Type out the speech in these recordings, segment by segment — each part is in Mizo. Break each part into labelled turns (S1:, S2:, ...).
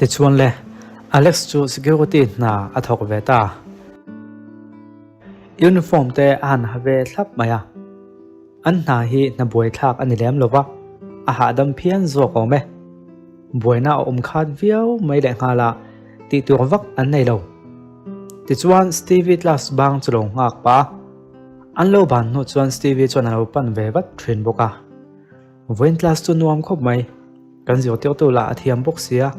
S1: Tichuan le, Alex chu security hna a thawk ve ta. Uniform te a han ha ve thlap mai a. An hna hi hna buaithlak a ni lem lo va, a hahdam phian zawk awm e. Buaina a awm khat viau mai lehnghal a, tih tur vak an nei lo. Tichuan Stevie class bang chu lo nghak pah a. An lo ban hnu chuan Stevie chuan a lo pan ve vat thin bawk a. Vawiin class chu nuam khawp mai. Kan zirtirtu lah a thiam bawk sia,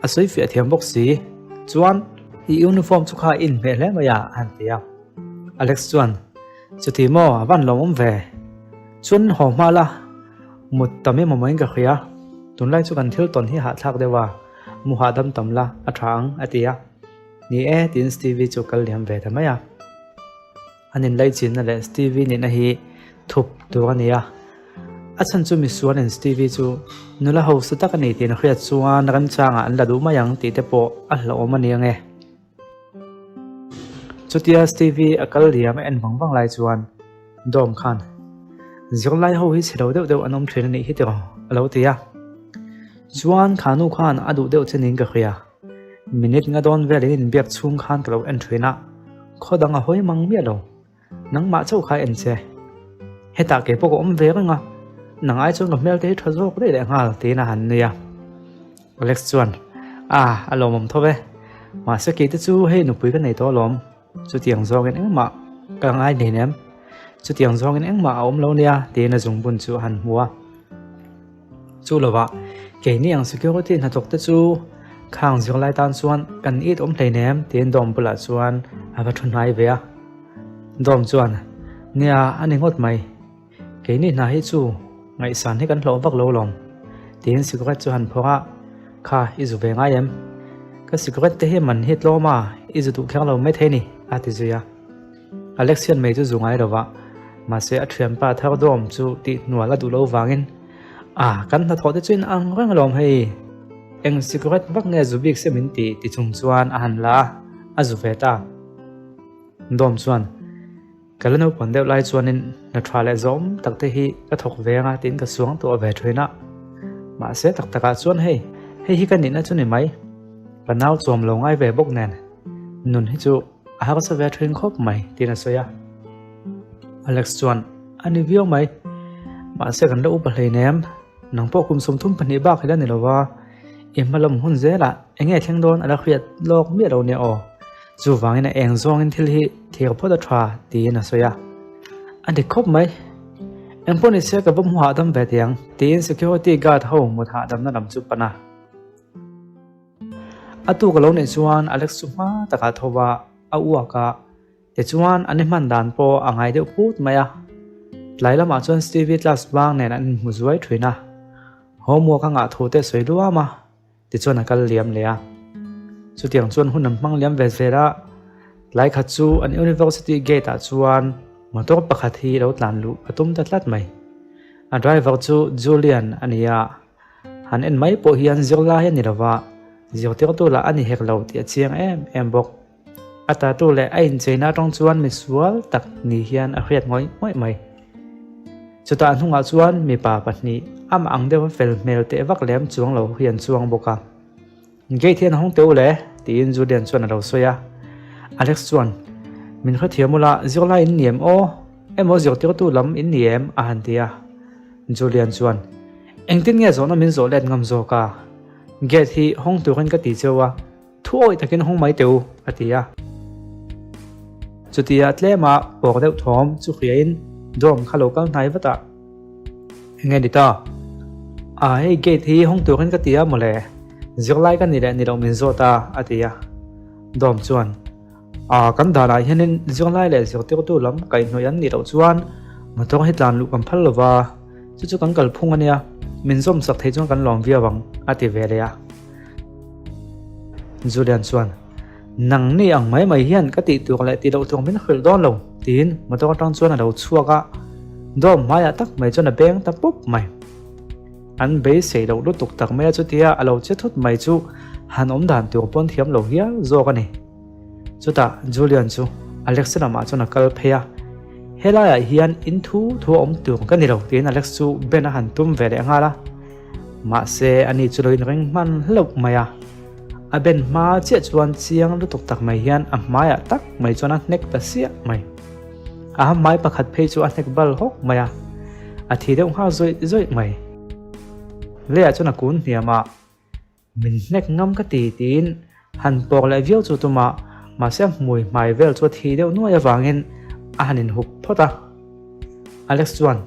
S1: a sawi fiah thiam bawk si. Chuan i uniform chu kha i inhmeh hle mai a, a han ti a. Alex chuan, Chuti maw, a van lawmawm ve. Chuan haw hma la, mut tam emaw maiin ka hria. Tunlai chu kan thil tawn hi hahthlak deuh a, mu hahdam tam la, a tha ang, a ti a. Ni e, tiin Stevie chu kal liam ve ta mai a. An inlaichinna leh Stevie nihna hi thup tur a ni a. A chhan chu misualin Stevie chu nula hausa tak a ni tih an hriat chuan remchangah an la duh mai ang tih te pawh a hlauhawm a ni ange. Chutia Stevie a kal liam a en vang vang lai chuan Dom khan, Zirlai ho hi chhe lo deuh deuh an awm thin a nih hi tiraw? a lo ti a. Chuan kha nu khan a duh deuh che niin ka hria. Minute nga dawn vel in inbiak chhung khan ka lo en thin a, khaw dang a hawi mang miah lo. Nangmah chauh kha en che. Hetah kei pawh ka awm ve reng a, nang ai chuan ka hmel te hi tha zawk daih leh nghal tiin a han nui a. Alex chuan, Ah, a lawmawm tho ve. Mahse kei te chu hei nupui ka nei tawh alawm. Chutiang zawngin engmah ka ngai hlein em? Chutiang zawngin engmah a awm lo nia tiin a zungbun chu a han hmu a. Chu lovah keini ang security hnathawk te chu khang zirlai tan chuan kan it awm hlein em tiin dawm bulah chuan a va thu hnai ve a. Dawm chuan, Nia a ni ngawt mai. Keini hna hi chu ngaihsan hi kan hlawh vak lo lawm tiin cigarette chu han phawrh a, Kha i zu ve ngai em? Ka cigarette te hi man hi tlawm a, i zu duh kher lo mai thei ni a ti zui a. Alex hian mei chu zu ngai lo va, mahse a thianpa thar dawm chu tih hnual a duh lo vangin A, kan hnathawh te chu in ang reng alawm hei, eng cigarette vak nge zu bik se min ti ti chung chuan a han la a, a zu ve ta. Dawm chuan. Ka la naupang deuh lai chuanin hna tha leh zawm tak te hi ka thawk ve anga tiin ka suang tawh ve thin a. Mahse tak takah chuan hei, hei hi ka nihna chu ni mai. Ka nau chuam lo ngai ve bawk nen nun hi chu a harsa ve thin khawp mai tiin a sawi a. Alex chuan a ni viau mai. Mahse kan la upa hleinem, nang pawh kum 32 bak hi la ni lo va, i hma lam hun zelah eng nge thleng dawn a la hriat lawk miah lo nia aw. Chuvangin a eng zawngin thil hi thir phawt a tha tiin a sawi a. A dik khawp mai. Eng pawh ni se ka va hmu hahdam ve teh ang tiin security guard ho mut hahdamna lam chu pan a. A tuk a lo neih chuan Alex chu hma takah tho va a uak a, tichuan an i hman dan pawh a ngai deuh put mai a. Tlai lamah chuan Stevie class bang nen an inhmu zuai thin a. Homework a ngah thu te a sawi luam a. Tichuan a kal liam leh a. Chutiang chuan hun an hmang liam ve zel a, tlai khat chu an university gate ah chuan motor pakhat hi lo tlan luh a tum ta tlat mai. A driver chu Julian a ni a, han en mai pawh hian zirlai a ni lo va, zirtirtu lah a ni hek lo tih a chiang em em bawk. A tatu leh a incheina atang chuan misual tak ni hian a hriat ngawih ngawih mai. Chutah hnungah chuan mipa pahnih amah ang deuha fel hmel teh vak lem chuang lo hi an chuang bawk a. Gate hian a hawng teh u le, tiin Julian chuan a lo sawi a. Alex chuan, Min hrethiam ula, zirlai in ni em aw? Emaw zirtirtu lam in ni em? a han ti a. Julian chuan, Engtin nge zawhna min zawh let ngam zawk a? Gate hi hawng turin ka ti cheu a. Thu awih takin hawng mai teh u, a ti a. Chutia tlema pawk deuh thawm chu hriain dorm kha lo kal hnai vat a. Enge ni ta? A, hei gate hi hawng turin ka ti a mawle, zirlai ka ni leh ni loh min zawt a, a ti a. Dorm chuan, A, kan danah hianin zirlai leh zirtirtu lam kaihhnawih an nih loh chuan motor hi tlan luh kan phal lo va, chu chu kan kalphung a nia, min zawm sak thei chuan kan lawm viau ang, a ti ve leh a. Julian chuan, Nang ni ang mai mai hian ka tih tur leh tih loh tur min hrilh dawn lo, tiin motor atang chuan a lo chhuak a, dawm hmaiah tak mai chuan a beng ta pawp mai. An beisei loh lutuk tak mai a chutia a lo che thut mai chu han awm dan tur pawn thiam lo hial zawk a ni. Chutah Julian chu Alex lamah chuan a kal phei a, Helaiah hian in thu thu a awm tur ka ni lo, tiin Alex chu Ben a han tum ve leh nghal a. Mahse, ani chu lo inring hman hlauh mai a. A ben hma chiah chuan chiang lutuk tak mai hian a hmaiah tak mai chuan a hnek ta siah mai. A hmai pakhat phei chu a hnek bal hawk mai a, a thi deuh nghal zawih zawih mai. Leiah chuan a kun hniam a, Min hnek ngam ka ti tiin han pawk leh viau chu tum a, mahse a hmui hmai vel chu a thi deuh nuai avangin a han inhup phawt a. Alex chuan,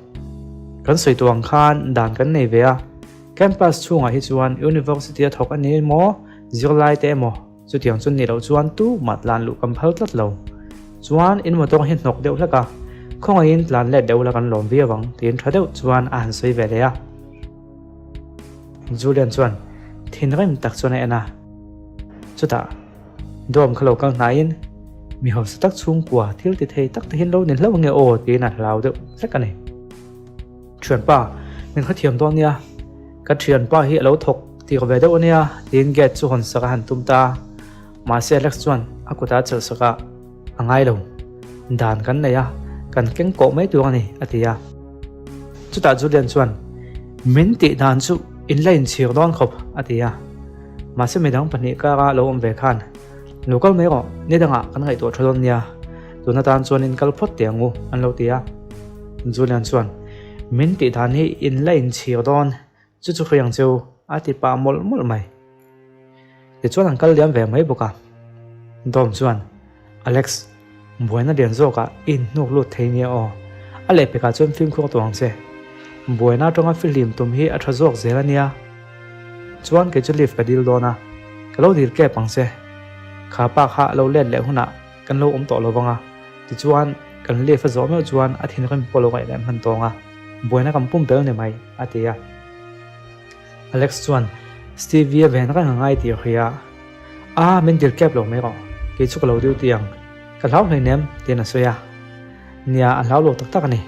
S1: Kan sawi tawh ang khan dan kan nei ve a, campus chhungah hi chuan university a thawk a ni emaw, zirlai te emaw, chutiang chu nih loh chuan tumah tlan luh kan phal tlat lo. Chuan in motor hi hnawk deuh hlek a, khawngaihin tlan let deuh la kan lawm viau ang tiin tha deuh chuan a han sawi ve leh a. Julian chuan thinrim tak chuan a en a, chutah dawm kha lo kal hnaiin mi hausa tak chhungkua thil ti thei tak te hian lo ni hlauh nge aw tiin a hlau deuh hlek a ni. Thianpa, min hrethiam dawn nia, ka thianpa hi a lo thawk tir ve deuh a nia tiin gate chu hawn sak a han tum ta a, mahse Alex chuan a kutah a chelh sak a, A ngai lo. Dan kan nei a, kan keng kawh mai tur a ni, a ti a. Chutah Julian chuan, Min tih dan chu in la inchhir dawn khawp, a ti a. Mahse midang pahnih kara lo awm ve khan, Lo kal mai rawh, ni dangah kan ngaihtuah tha dawn nia, tun atan chuan in kal phawt teh ang u, an lo ti a. Julian chuan, Min tih dan hi in la inchhir dawn, Chu chu hriang chu a ti pah mawlh mawlh mai. Tichuan an kal liam ve mai bawk a. Dom chuan, Alex, buaina lian zawkah i inhnuk lut thei nia aw. A lehpekah chuan fimkhur tawh ang che. Buaina atanga fihlim tum hi a tha zawk zel a nia. Chuan kei chu lift ka dil dawn a, ka lo dil kep ang che. Kha pa kha a lo let leh hunah kan lo awm tawh lo vang a, tichuan kan lift a zawh meuh chuan a thinrim pawh lo ngaih leh hman tawng a. Buaina kan pumpel ni mai, a ti a. Alex chuan Stevie a ven reng a ngai tih a hria a, A, min dil kep lo mai rawh, kei chu ka lo duty ang, ka hlau hleinem, tiin a sawi a. Nia, a hlau lo tak tak a ni.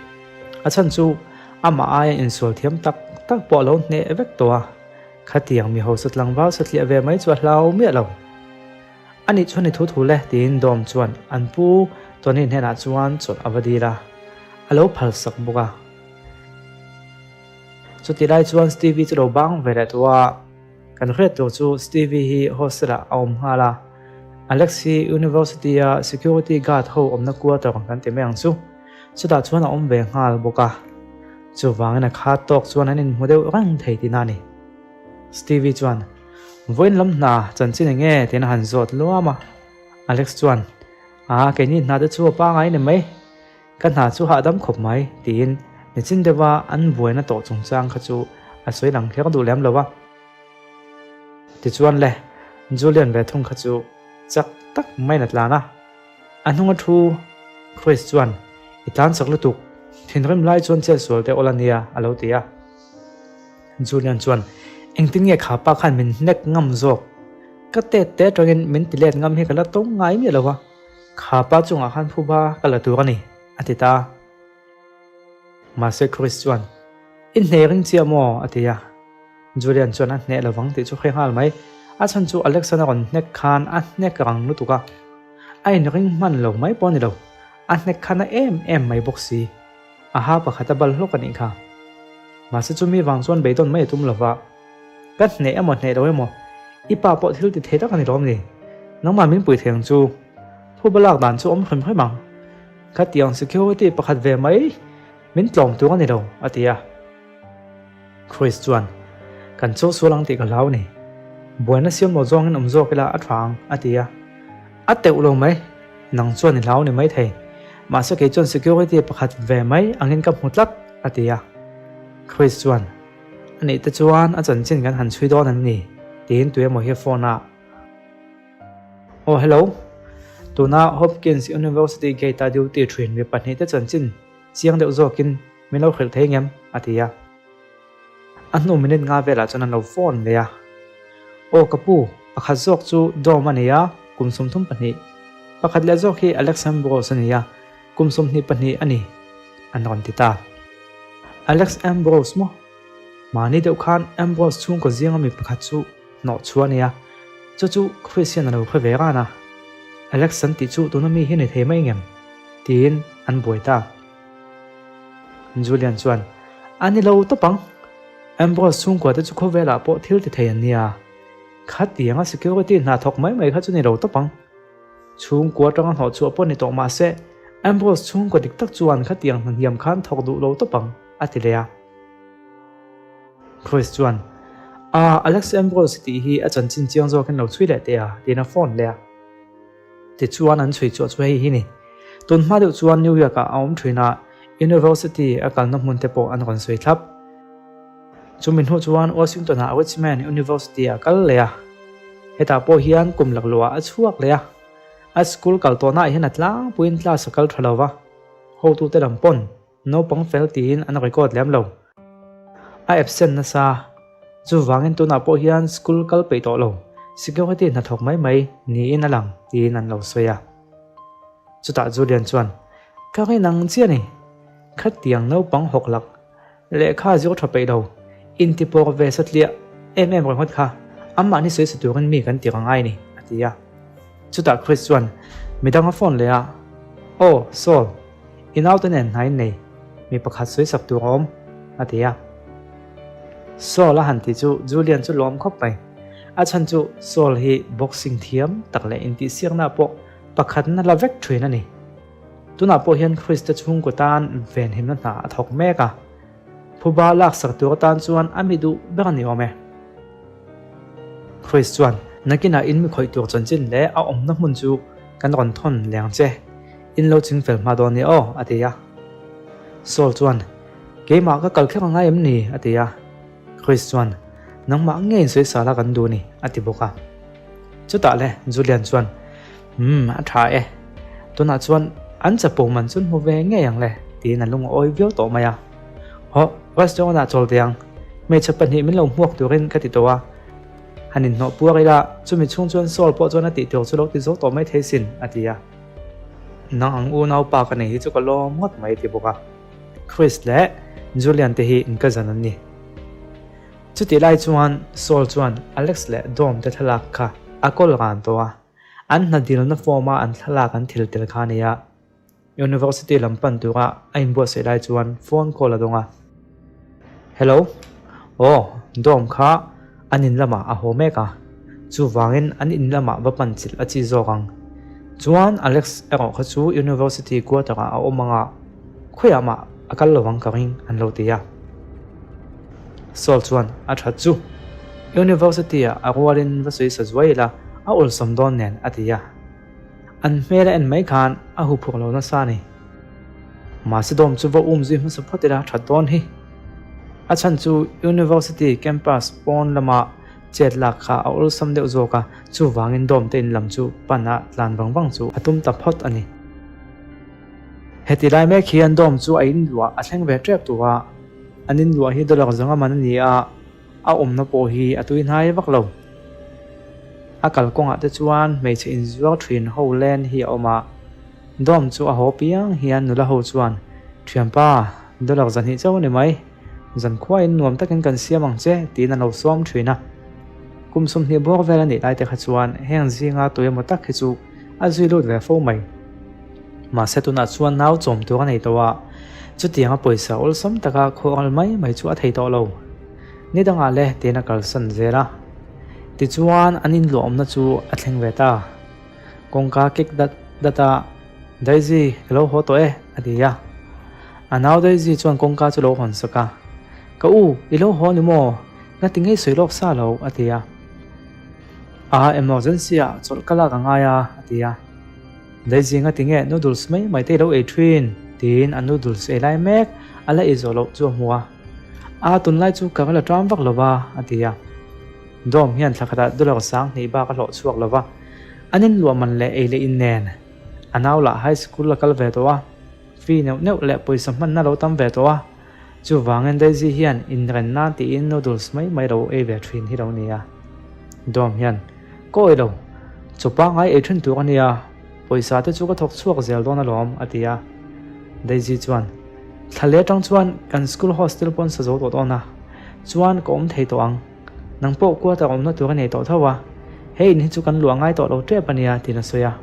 S1: A chhan chu amah aia insual thiam tak tak pawh a lo hneh vek tawh a, khatiang mi hausa tlangval satliah ve mai chu a hlau miah lo. A nih chuan i thu thu le, tiin Dom chuan an pu Tony hnenah chuan chawlh a va dil a, a lo phalsak bawk a. Chutih lai chuan Stevie chu lo bang ve leh tawh a, kan hriat tur chu Stevie hi hostel-ah a awm nghal a, Alex hi University-a security guard ho awmna quarter kan ti mai ang chu, chutah chuan a awm ve nghal bawk a, chuvangin a khat tawk chuan an inhmu deuh reng thei tihna a ni. Stevie chuan. Vawiin lam hna chanchin eng nge tiin a han zawt luam a, Alex chuan, Aa, keini hna te chu a pangai ni mai, ka hna chu hahdam khawp mai, tiin nichin deuha an buaina tawh chungchang kha chu a sawi lang kher duh lem lo a. Tichuan le, Julian ve thung kha chu chak tak maiin a tlan a, a hnunga thu Chris chuan, I tlan chak lutuk, thinrim lai chuan chetsual te awl a nia, a lo ti a. Julian chuan, Engtin nge kha pa khan min hnek ngam zawk? Ka tet te atangin min ti let ngam hi ka la tawng ngai miah lo a, kha pa chungah khan phuba ka la tur a ni, a ti ta a. Mahse Chris chuan, I hneh ring chiah maw? a ti a. Julian chuan a hneh lovang tih chu hre nghal mai. A chhan chu Alex-an a rawn hnek khan a hnek rang lutuk a, a inring hman lo mai pawh a ni lo, a hnek khan a em em mai bawk si. A ha pakhat a bal hlawk a nih kha. Mahse chumi vang chuan beidawn mai a tum lo va. Ka hneh emaw hneh lo emaw, i pa pawh thil ti thei tak a ni lawm ni? Nangmah min pui thei ang chu. Phuba lak dan chu awm hrim hrim ang. Khatiang security pakhat ve mai min tlawm tur a ni lo, a ti a. Chris chuan, Kan chaw sual ang tih ka hlau a ni. Buaina siam lo zawngin awm zawk ila a tha ang, a ti a. A teuh lo mai, nang chuan i hlau ni mai thei. Mahse kei chuan security pakhat ve mai angin ka hmu tlat, a ti a. Chris chuan, A nih te chuan a chanchin kan han chhui dawn em ni? tiin tuemaw hi a phone a. Aw hello, tuna Hopkins University gate-a duty thin mi pahnihte chanchin chiang deuh zawkin min lo hrilh thei ngem? a ti a. A hnu minute nga velah chuan an lo phone leh a, Aw ka pu, pakhat zawk chu Dom a ni a, kum 32. Pakhat leh zawk hi Alex Ambrose a ni a, kum 22 a ni, an rawn ti ta. Alex Ambrose maw? Mahni deuh khan Ambrose chhungkaw zinga mi pakhat chu hnawh chhuah a ni a, chu chu Chris hian a lo hre ve ran a. Alex an tih chu tuna mi hi ni thei mai ngem? tiin an buai ta. Julian chuan, A ni lo tawp ang. Ambrose chhungkua te chu khawvelah pawh thil ti thei an nia. Khatianga security hna thawk mai mai kha chu ni lo tawp ang. Chhungkua atanga hnawh chhuah pawh ni tawh mah se, Ambrose chhungkua dik tak chuan khatiang hna hniam khan thawk duh lo tawp ang, a ti leh a. Chris chuan, Ah, Alex Ambrose tih hi a chanchin chiang zawkin lo chhui leh teh a, tiin a phone leh a. Tichuan an chhui chhuah chu hei hi ni. Tun hma deuh chuan New York ah a awm thin a, University a kalna hmun te pawh an rawn sawi thlap. Chumi hnu chuan Washington ah Richmond University ah kal leh a. Hetah pawh hian kum laklawh ah a chhuak leh a. A school kal tawhna ah hian a tlangpuiin class a kal tha lo va, hotute lam pawn Naupang fel tiin an record lem lo. A absent nasa. Chuvangin tunah pawh hian school kal peih tawh lo, security hnathawk mai mai niin a lang tiin an lo sawi a. Chutah Julian chuan, Ka rin ang chiah ni. Khatiang naupang hawk lak, lehkha zir tha peih lo, intipawr ve satliah em em ringawt kha amahni sawi sa turin mi kan tir angai ni, a ti a. Chutah Chris chuan midang a phone leh a, Aw, Saul. I naute nen hna in nei, mi pakhat sawi sak tur a awm, a ti a. Saul a han ti chu Julian chu lawm khawp mai. A chhan chu Saul hi boxing thiam tak leh intihsiakna pawh pakhatna la vek thin a ni. Tunah pawh hian Krista chhungkaw tan venhimna hna a thawk mek a. Phuba laksak tur atan chuan a mi duh ber a ni awm e. Chris chuan, Nakinah in mi khawih tur chanchin leh a awmna hmun chu kan rawn thawn leng che. In lo ching fel hma dawn nia aw, a ti a. Saul chuan, Keimah ka kal kher angai em ni? a ti a. Chris chuan, Nangmah ngeiin sawi sala kan duh ni, a ti bawk a. Chutah le Julian chuan, Umm, a tha e. Tunah chuan an chapo man chu hmu ve ngei ang le, tiin a lung a awi viau tawh mai a. Hawh, restaurant ah chawl teh ang. Hmeichhe pahnih min lo hmuak turin ka ti tawh a. Han inhnawh puar ila, chumi chhung chuan Saul pawh chuan a tih tur chu lo ti zo tawh mai thei sin, a ti a. Nang ang unaupa ka nei hi chu ka lawm ngawt mai, a ti bawk a. Chris leh Julian te hi inkazan an ni. Chutih lai chuan Saul chuan Alex leh Dom te thlalak kha a kawl ran tawh a, an hna dilna form a an thlalak an thil tel kha a ni a. University lam pan tura a inbuatsaih lai chuan phone call a dawng a. Hello, aw Dom kha an in lamah a haw mek a, chuvangin an in lamah va pan chilh a chi zawk ang. Chuan Alex erawh kha chu University quarter ah a awm ang a, Khawiah mah a kal lo ang ka ring an lo ti a. Saul chuan a that chu University ah a rualin va sawi sa zuai ila a awlsam dawn nen a ti a. An hmel a en mai khan a huphurh lo nasa a ni. Mahse dawm chu va um zui hmasa phawt ila that dawn hi. A chhan chu University campus pawn lama chet lak kha a awlsam deuh zawk a, chuvangin dawm te in lam chu pan a tlan vang vang chu a tum ta phawt a ni. Heti lai mek hian dawm chu a inluah a thleng ve tep tur a, an inluah hi dollar zawnga man a ni a, a awmna pawh hi a tui hnai vak lo. A kalkawngah te chuan hmeichhe inzuar thin ho len hi a awm a, dawm chu a haw piang hian nula ho chuan, Thianpa, dollar zahnih chauh a ni mai. Zankhuain nuam takin kan siam ang che, tiin a lo sawm thin a. Kum 20 bawr vel a nih lai te kha chuan heng zinga tui emaw tak hi chu a zui lut ve fo mai. Mahse tunah chuan nau chawm tur a nei tawh a, chutianga pawisa awlsam taka khaw mai mai chu a thei tawh lo. Ni dangah le tiin a kalsan zel a. Tichuan an inluahawmna chu a thleng ve ta. Kawngka kik dat dat a, Daisy, ka lo haw tawh e, a ti a. A nau Daisy chuan kawngka chu lo hawn sak a, Ka u, i lo haw ni maw? Nga ti ngei sawi lawk sa lo, a ti a. A, emergency ah chawlh ka lak a ngai a, a ti a. Daisy nga ti nge noodles mai mai te i lo ei thin, tiin a noodles ei lai mek a la ei zawh loh chu a hmu a. A, tunlai chu ka la ṭam vak lo va, a ti a. Dawm hian thla khatah dollar 2000 bak a hlawh chhuak lo va, an inluah man leh ei leh in nen. A nau lah high school a kal ve tawh a, fee neuh neuh leh pawisa hmanna lo tam ve tawh a. Chuvangin Daisy hian inren nan tiin noodles mai mai lo ei ve thin hi lo ni a. Dawm hian, Ka awih lo, chaw pangngai ei thin tur a nia, pawisa te chu ka thawk chhuak zel dawn alawm, a ti a. Daisy chuan, Thla leh atang chuan kan school hostel pawn sa zo tawh dawn a, chuan ka awm thei tawh ang. Nang pawh quarter awmna tur a nei tawh tho a, he in hi chu kan luah ngai tawh lo tep a nia tiin a sawi a.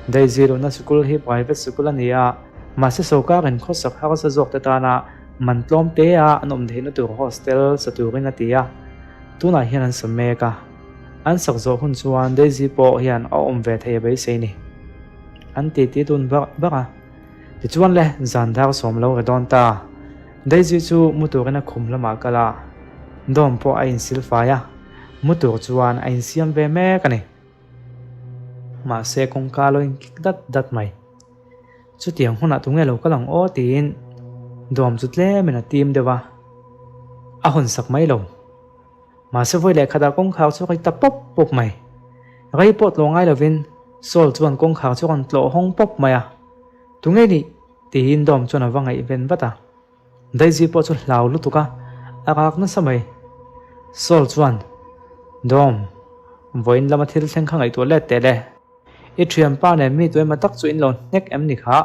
S1: Daisy luhna sikul hi private sikul a ni a, mahse sorkarin khawsak harsa zawk te tana man tlawm te a an awm theihna tur hostel sa turin a ti a. Tunah hian an sa mek a, an sak zawh hun chuan Daisy pawh hian a awm ve thei a beisei ni. An titi dun barh barh a. Tichuan le, zan dar sawm lo ri dawn ta. Daisy chu mu turin a khum lamah a kal a, Dawm pawh a insil fai a, mu tur chuan a insiam ve mek a ni. Mahse kawngka lo inkik dat dat mai. Chutiang hunah tunge lo kal ang aw tiin Dawm chu tlemin a tim deuh a, a hawn sak mai lo. Mahse vawi leh khatah kawngkhar chu a rei ta pawp pawp mai. Rei pawh tlawh ngai lovin Saul chuan kawngkhar chu a rawn tlawh hawng pawp mai a, Tunge nih? tiin Dawm chuan a va ngaihven vat a. Daisy pawh chu hlau lutuk a, a rak nasa mai. Saul chuan, Dawm, vawiin lama thil thleng kha ngaihtuah let teh le. I thianpa nen mi tuaima tak chu in lo hnek em ni kha?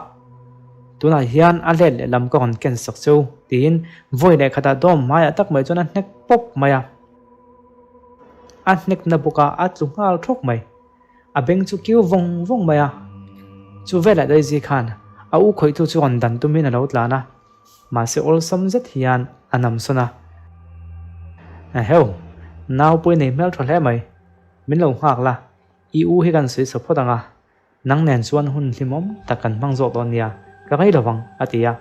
S1: Tunah hian a let lehlam ka rawn ken sak cheu, tiin vawi leh khatah dawm hmaiah tak mai chuan a hnek pawp mai a. A hnek na bawk a, a tlu nghal thawk mai. A beng chu kiu vawng vawng mai a. Chu velah Daisy khan a u khawihtu chu rawn dan tumin a lo tlan a, mahse awlsam zet hian a nam sawn a. Eheu, nau pawh i nei hmel tha hle mai, min lo nghak la. I u hi kan sawi sa phawt ang a, nang nen chuan hun hlimawm tak kan hmang zawk dawn nia, ka rei lo vang, a ti a.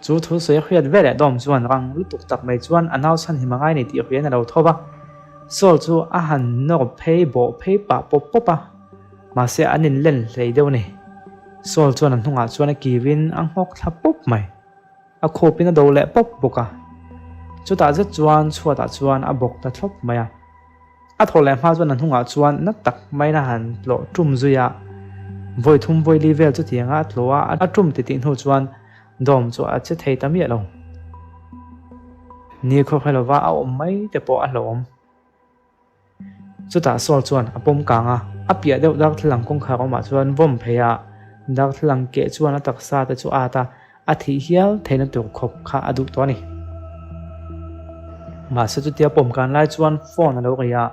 S1: Chu thu sawi a hriat veleh dawm chuan rang lutuk tak mai chuan a nau chhan him a ngai ni tih hriain a lo tho va. Saul chu a han nawr phei bawh phei pah pawp pawp a, mahse an inlen hlei deuh a ni. Saul chuan a hnungah chuan a kirin a nghawk thla pawp mai. A khawpin a do leh pawp bawk a. Chutah zet chuan chhuatah chuan a bawk ta thlawp mai a. A thaw leh hma chuan a hnungah chuan na tak maiin a han tlawh tum zui a. Vawi thum vawi li vel chutianga a tlawh a, a tum titih hnu chuan dawm chu a che thei ta miah lo. Ni khaw hre lova a awm mai te pawh a hlauhawm. Chutah Saul chuan a pawm kang a, a piah deuh darthlalang kawngkhar awmah chuan vawm phei a, darthlalang keh chuan a taksa te chu a at a, A thih hial theihna tur khawp kha a duh tawh a ni. Mahse chutia pawm kan lai chuan phone a lo ri a,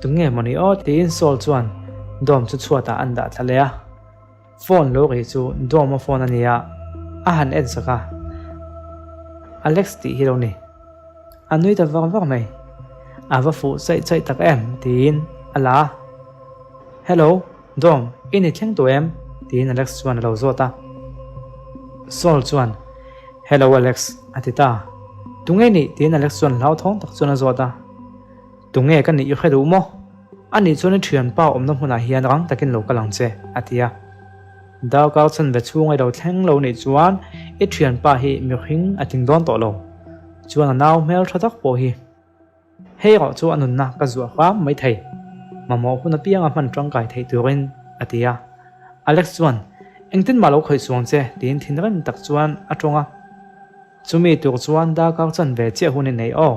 S1: Tunge maw ni aw? tiin Saul chuan Dawm chu chhuatah an dah thla leh a. Phone lo ri chu Dawma phone a ni a, a han en sak a. Alex tih hi lo ni. A nui ta var var mai. A va fuh chaih chaih tak em? tiin a la a. Hello. Dawm, i ni thleng tawh em? tiin Alex chuan a lo zawt a. Saul chuan, Hello Alex, a ti ta. Tunge nih? tiin Alex chuan hlauthawng tak chuan a zawt a. Tunge ka nih i hre duh maw? A nih chuan i thianpa awmna hmunah hian rang takin lo kal ang che, a ti a. Darkar chanve chhunga i lo thleng lo nih chuan i thianpa hi mihring a tling dawn tawh lo. Chuan a nau hmel tha tak pawh hi. Hei erawh chu a nunna ka zuah hram mai thei, mamawh hun apianga hman tangkai theih turin, a ti a. Alex chuan, Engtin mah lo khawih suang che, tiin thinrim tak chuan a tawng a. Chumi tur chuan darkar chanve chiah hun i nei aw,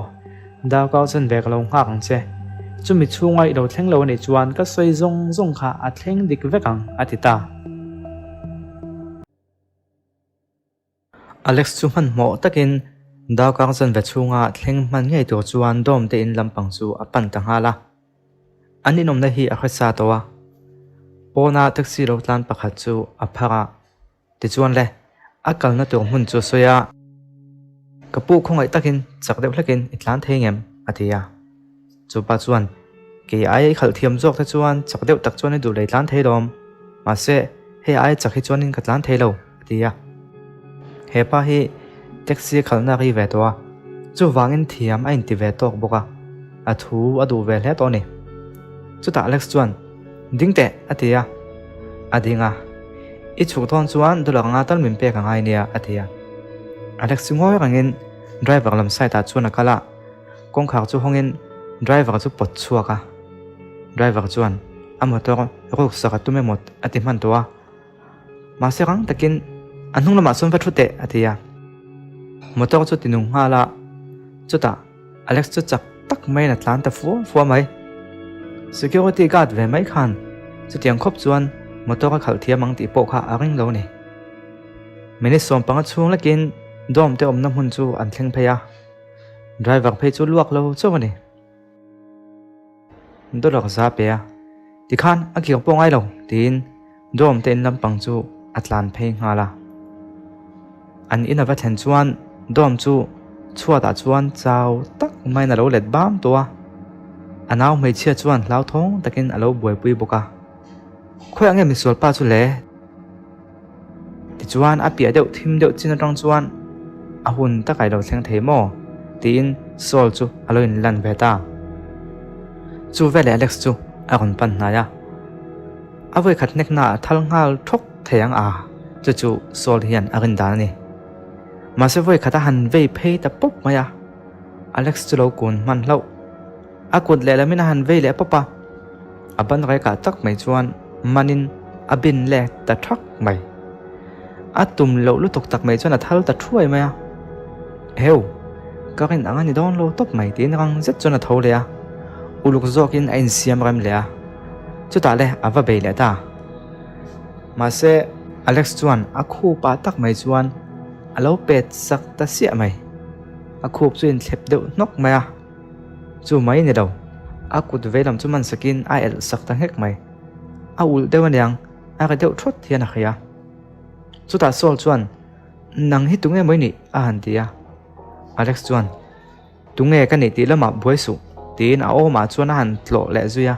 S1: darkar chanve ka lo nghak ang che. Chumi chhunga i lo thleng lo anih chuan ka sawi zawng zawng kha a thleng dik vek ang, a ti ta. Alex chu hmanhmawh takin darkar chanve chhunga thleng hman ngei tur chuan dawm te in lampang chu a pan ta nghal a. An inawmna hi a hresa tawh a, pawna taxi lo tlan pakhat chu a phar a, tichuan le, a kalna tur hmun chu a sawi a, Ka pu khawngaih takin chak deuh hlekin i tlan thei ngem? a ti a. Chupa chuan, Kei aia i khalh thiam zawk te chuan chak deuh tak chuan i duh lei tlan thei lawm. Mahse, hei aia chak hi chuanin ka tlan thei lo, a ti a. He pa hi taxi a khalhna a ri ve tawh a, chuvangin thiam a inti ve tawk bawk a, a thu a duh ve hle tawh a ni. Chutah Alex chuan, Ding teh, a ti a. A ding a, I chhuk dawn chuan dollar anga tal min pek a ngai nia, a ti a. Alex chu ngawi rengin driver lam side ah chuan a kal a. Kawngkhar chu hawngin driver chu pawt chhuak a, driver chuan a motor ruk sak a tum emaw a ti hman tawh a, mahse rang takin a hnung lamah chuan va thu teh a ti a, motor chu ti nung nghal a, chutah Alex chu chak tak maiin a tlan ta fua fua mai. Security guard ve mai khan chutiang khawp chuan motor a khalh thiam ang tih pawh kha a ring lo a ni. Minute 15 chhung lekin dorm te awmna hmun chu an thleng phei a. Driver phei chu luak lo chauh a ni. Dollar za pe a, tikhan a kir pawh ngai lo tiin dorm te in lampang chu a tlan phei nghal a. An in a va thlen chuan dorm chu Chhuatah chuan chau tak maiin a lo let bam tawh a, a nau hmeichhia chuan hlauthawng takin a lo buaipui bawk a. Khawiah nge misualpa chu le? Tichuan a piah deuh thim deuh chin atang chuan a hun takah i lo thleng thei maw? tiin Saul chu a lo inlan ve ta. Chu veleh Alex chu a rawn pan hnai a, a vawikhat hnekna a thal nghal thawk thei ang a, chu chu Saul hian a rin dan a ni. Mahse vawikhat a han vei phei ta pawp mai a, Alex chu lo kun hman hlauh. A kut lehlamin a han vei leh pawp a, a ban rekah tak mai chuan manin a bin leh ta thak mai. A tum loh lutuk tak mai chuan a thal ta thuai mai a, Heu, ka rin ang a ni dawn lo tawp mai tiin rang zet chuan a tho leh a, uluk zawkin a insiam rem leh a, chutah le a va bei leh ta. Mahse, Alex chuan a khupa tak mai chuan a lo pet sak ta siah mai. A khup chu inthlep deuh hnawk mai a. Chu mai ni lo, a kut veilam chu man sakin a elh sak ta nghek mai. A ulh deuh aniang, a ri deuh thawt hian a hria. Chutah Saul chuan, Nang hi tunge maw i nih? a han ti a. Alex chuan, Tunge ka nih tih lamah buai suh, tiin a awmah chuan a han tlawh leh zui a.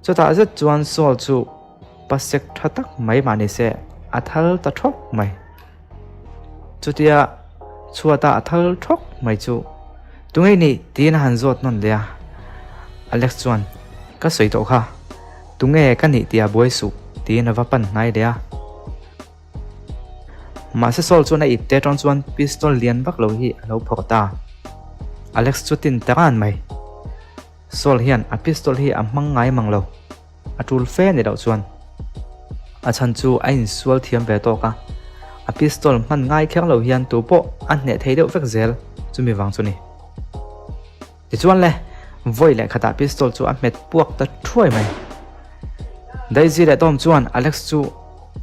S1: Chutah zet chuan Saul chu pasek tha tak mai mah ni se, a thal ta thawk mai. Chutia chhuata a thal thawk mai chu tunge nih tiin a han zawt nawn leh a. Alex chuan, Ka sawi tawh kha, tunge ka nih tia buai suh tiin a va pan hnai leh a. Mahse Saul chuan a ip te atang chuan pistol lian vak lo hi a lo phawrh ta. Alex chu tin ta ran mai. Saul hian a pistol hi a hmang ngai mang lo. A tul fe ni loh chuan a chhan chu a insual thiam ve tawk a, a pistol hman ngai kher lo hian tu pawh a hneh thei deuh vek zel chumi vang chu ni. Tichuan le, vawi leh khatah pistol chu a hmet puak ta thuai mai. Daisy leh Tom chuan Alex chu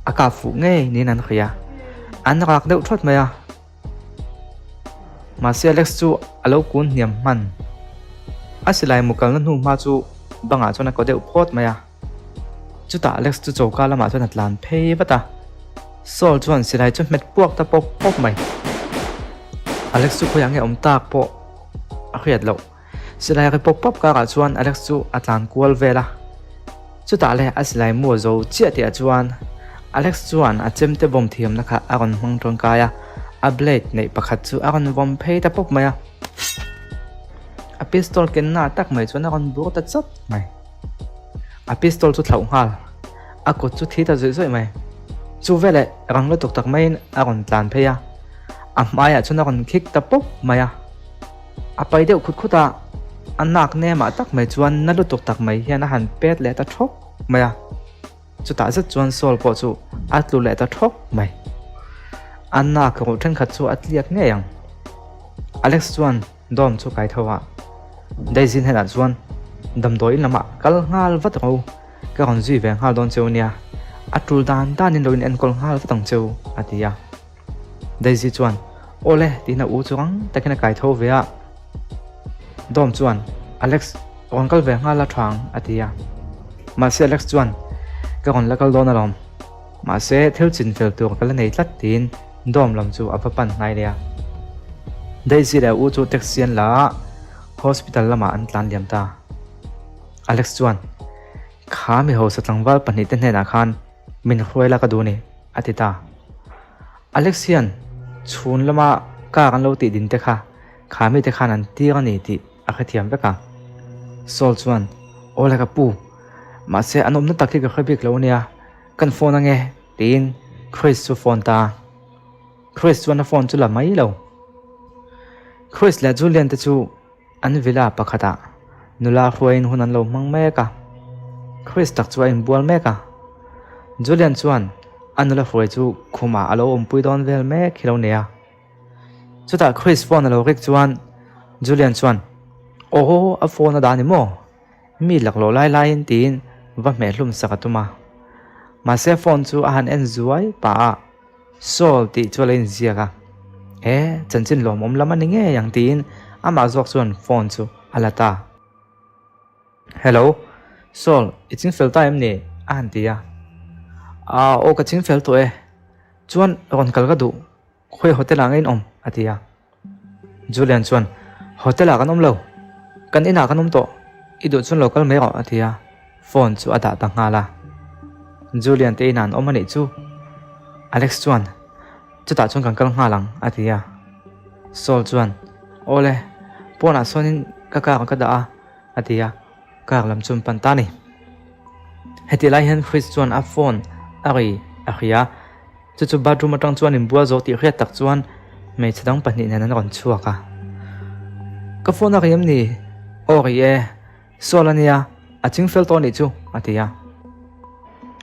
S1: a kap fuh ngei niin an hria. An rak deuh thawt mai a. Mahse Alex chu a lo kun hniam hman. A silai mu kalna hnu hma chu bangah chuan a kaw deuh phawt mai a. Chutah Alex chu choka lamah chuan a tlan phei vat a. Saul chuan silai chu hmet puak ta pawp pawp mai. Alex chu khawiah nge awm tak pawh a hriat loh. Silai ri pawp pawp karah chuan Alex chu a tlan kual vel a. Chutah leh a silai mu a zo chiah tihah chuan Alex chuan a chemte vawm thiamna kha a rawn hmang tangkai a, a blade neih pakhat chu a rawn vawm phei ta pawp mai a. A pistol kenna tak mai chuan a rawn bur ta chawt mai. A pistol chu thlauh nghal, a kut chu thi ta zawih zawih mai. Chu veleh rang lutuk tak maiin a rawn tlan phei a, a hmaiah chuan a rawn khik ta pawp mai a. A pai deuh khut khut a, a nak nemah tak mai chuan na lutuk tak mai hian a han pet leh ta thawk mai a. Chutah zet chuan Saul pawh chu a tlu leh ta thawk mai. A nak ruh thenkhat chu a tliak ngei ang. Alex chuan Dom chu kai tho a, Daisy hnenah chuan damdawiin lamah kal nghal vat ro, ka rawn zui ve nghal dawn cheu nia, a tul dan danin lo in enkawl nghal vat ang cheu, a ti a. Daisy chuan, Awle, tiin a u chu rang takin a kai tho ve a. Dom chuan, Alex, rawn kal ve nghal la tha ang, a ti a. Mahse Alex chuan, Ka rawn la kal dawn alawm. Mahse thil chin fel tur ka la nei tlat, tiin Dom lam chu a va pan hnai leh a. Daisy leh a u chu taxi an la a, hospital lamah an tlan liam ta. Alex chuan, Kha mi hausa tlangval pahnihte hnenah khan min hruai la ka duh a ni, a ti ta. Alex hian chhun lama car an lo tih din te kha kha mite khan an tir a ni tih a hrethiam vek a. Saul chuan, Aw le ka pu, mahse an awmna tak hi ka hre bik lo ania, kan phone ange tiin Chris chu phone ta. Chris chuan a phone chu la mai lo. Chris leh Julian te chu An villa pakhatah nula hruaiin hun an lo hmang mek a, Chris tak chu a inbual mek a. Julian chuan a nula hruai chu khumah a lo awmpui dawn vel mek hi lo nei a. Chutah Chris phone a lo rik chuan Julian chuan, Aw, a phone a dah ni maw? Mi laklawh lai laiin tiin va hmeh hlum sak a tum a. Mahse phone chu a han en zuai pah a. Saul tih chu a lo inziak a, He chanchin lawmawm lam a ni ngei ang tiin amah zawk chuan phone chu a la ta. Hello, Saul, i chingfel ta em ni? a han ti a. Aa, aw ka chingfel tawh e. Chuan rawn kal ka duh, khawi hotel ah ngei in awm? a ti a. Julian chuan, Hotel ah kan awm lo, kan inah kan awm tawh, i duh chuan lo kal mai rawh a ti a, phone chu a dah ta nghal a. Julian te inah an awm a nih chu. Alex chuan, Chutah chuan kan kal nghal ang a ti a. Saul chuan, Awle, pawnah sawnin ka car ka dah a a ti a, car lam chu an pan ta a ni. Hetih lai hian Chris chuan a phone a ri a hria a, chu chu bathroom atang chuan inbual zawh tih hriat tak chuan hmeichhe dang pahnih nen an rawn chhuak a. Ka phone a ri em ni? Aw ri e, Saul a nia, a ching fel tawh a nih chu a ti a.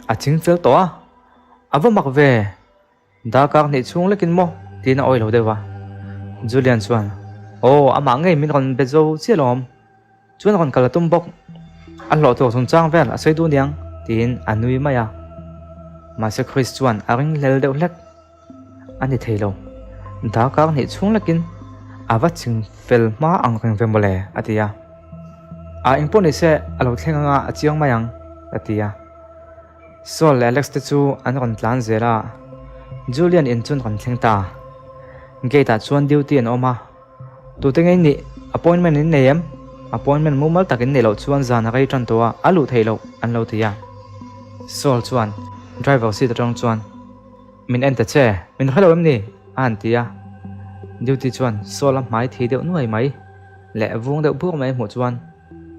S1: A ching fel tawh a? A va mak ve! Darkar hnih chhung lekin maw? tiin a awih lo deuh a. Julian chuan, Aw, amah ngei min rawn be zo chiah lawm. Chuan rawn kal a tum bawk. A hlawh tur chungchang vel a sawi duh niang, tiin a nui mai a. Mahse Chris chuan a ring hlel deuh hlek. A ni thei lo. Darkar hnih chhung lekin a va ching fel hma ang reng ve mawle, a ti a. A engpawh ni se a lo thleng anga a chiang mai ang, a ti a. Saul leh Alex te chu an rawn tlan zel a, Julian in chu an rawn thleng ta. Gate ah chuan duty an awm a, Tute ngei nih appointment in nei em? Appointment mumal tak in neih loh chuan zan a rei tan tawh a, a luh theih loh an lo ti a. Saul chuan driver seat atang chuan, Min en ta che, min hre lo em ni? a han ti a. Duty chuan Saul a hmai thei deuh nuai mai leh vung deuh bur mai a hmuh chuan,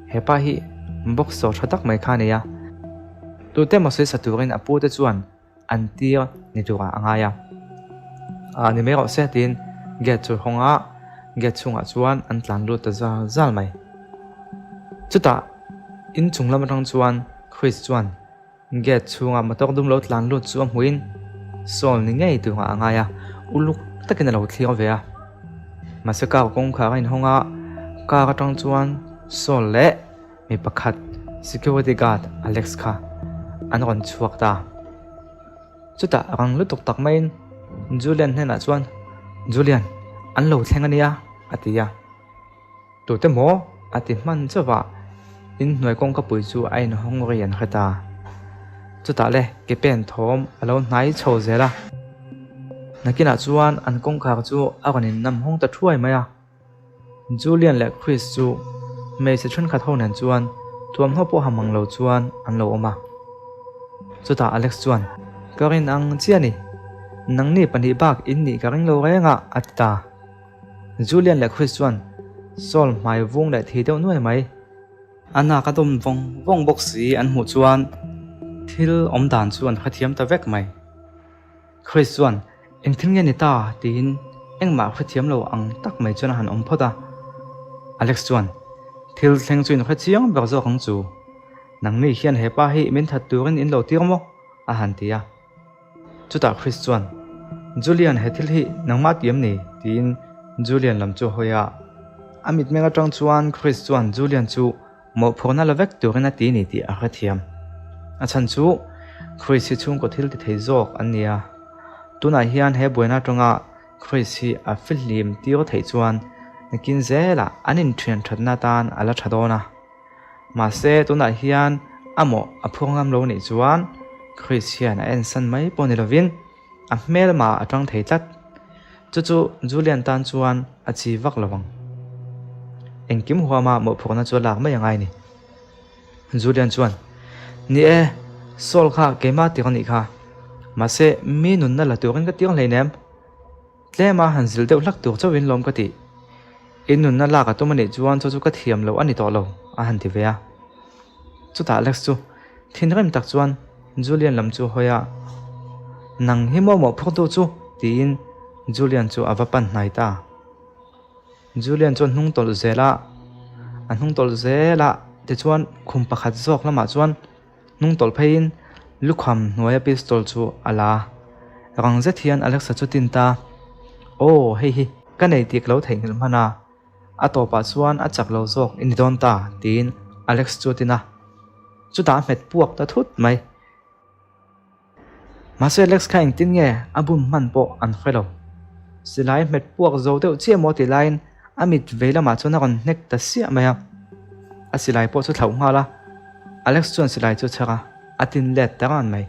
S1: He pa hi boxer tha tak mai kha a nei a, tute emaw sawi sa turin a pute chuan an tir ni turah a ngai a. Ah ni mai rawh se tiin gate chu a hawng a, gate chhungah chuan an tlan lut ta zal zal mai. Chutah inchung lam atang chuan Chris chuan Gate chhunga motor dum lo tlan lut chu a hmuhin Saul ni ngei turah a ngai a, uluk takin a lo thlir ve a. Mahse car kawngkhar a inhawng a, car atang chuan Saul leh mi pakhat security guard Alex kha an rawn chhuak ta. Chutah rang lutuk tak maiin Julian hnenah chuan, Julian, an lo thleng a nia, a ti a. Tute maw? a ti hman chauh a, inhnuai kawngkapui chu a inhawng ri an hre ta. Chutah le ke pen thawm a lo hnai chho zel a, nakinah chuan an kawngkhar chu a rawn innam hawng ta thuai mai a. Julian leh Chris chu hmeichhe thenkhat ho nen chuan thuamhnaw pawh ha mang lo chuan an lo awm a. Chutah Alex chuan, Ka rin ang chiah a ni, nangni pahnih bak in nih ka ring lo reng a, a ti ta. Julian leh Chris chuan Saul hmai vung leh thei deuh nuai mai. A nak a dawm vawng vawng bawk si an hmuh chuan thil awm dan chu an hrethiam ta vek mai. Chris chuan eng thil nge ni ta tiin engmah hrethiam lo ang tak mai chuan a han awm phawt a. Alex chuan thil thleng chu in hrechiang ber zawk ang chu. Nangni hian hepa hi min that turin in lo tir maw? a han ti a. Chutah Chris chuan, Julian he thil hi nangmah ti em ni? tiin Julian lam chu a hawi a. A mitmeng atang chuan Chris chuan Julian chu mawhphurhna la vek turin a ti ni tih a hrethiam. A chhan chu Chris hi chhungkaw thil ti thei zawk an ni a. Tunah hian he buaina atanga Chris hi a fihlim tir theih chuan nakin zelah an inthian thatna atan a la tha dawn a. Mahse, tunah hian a mawh a phur ngam lo nih chuan Chris hian a ensan mai pawh ni lovin a hmelma a tang thei tlat. Chu chu Julian tan chuan a chi vak lo ang. Engkim huama mawhphurhna chu a lak mai a ngai ni. Julian chuan, Ni e, Saul kha keimah tir a nih kha. Mahse, mi nunna la turin ka tir hleinem. Tlema han zilh deuh hlak tur chauhin lawm ka tih. In nunna lak a tum a nih chuan chu chu ka thiam loh a ni tawh lo, a han ti ve a. Chutah Alex chu thinrim tak chuan Julian lam chu a hawi a, Nang hi maw mawhphurtu chu? tiin Julian chu a va pan hnai ta. Julian chuan hnung tawlh zel a, a hnung tawlh zel a, tichuan khum pakhat zawk lamah chuan Hnung tawlh pheiin lukham hnuaia pistol chu a la a, rang zet hian Alexa chu tin ta, Aw, hei hi ka nei tih ka lo theihnghilh hman a, a tawpah chuan a chak lo zawk i ni dawn ta, tiin Alex chu a tin a, chutah a hmet puak ta thut mai. Mahse Alex kha engtin nge a bum hman pawh an hre lo. Silai hmet puak zo deuh chiah maw tih laiin a mit vei lamah chuan a rawn hnek ta siah mai a. A silai pawh chu thlauh nghal a, Alex chuan silai chu a chhar a, a tin let ta ran mai.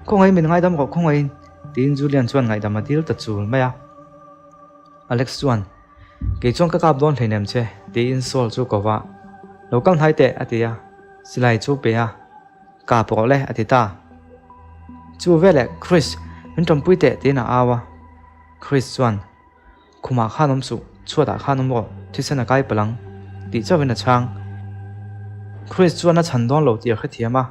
S1: Khawngaihin min ngaidam rawh khawngaihin tiin Julian chuan ngaihdam a dil ta chul mai a. Alex chuan, Kei chuan ka kap dawn hleinem che, tiin Saul chu ko va. Lo kal hnai teh, a ti a. Silai chu pe a. Kap rawh le, a ti ta. Chu veleh, Chris, min ṭawmpui teh, tiin a au a. Chris chuan, Khumah khan awm suh, chhuatah khan awm rawh, thisen a kai palh ang, tih chauhin a chhang. Chris chuan a chhan dawn lo tih a hrethiam a.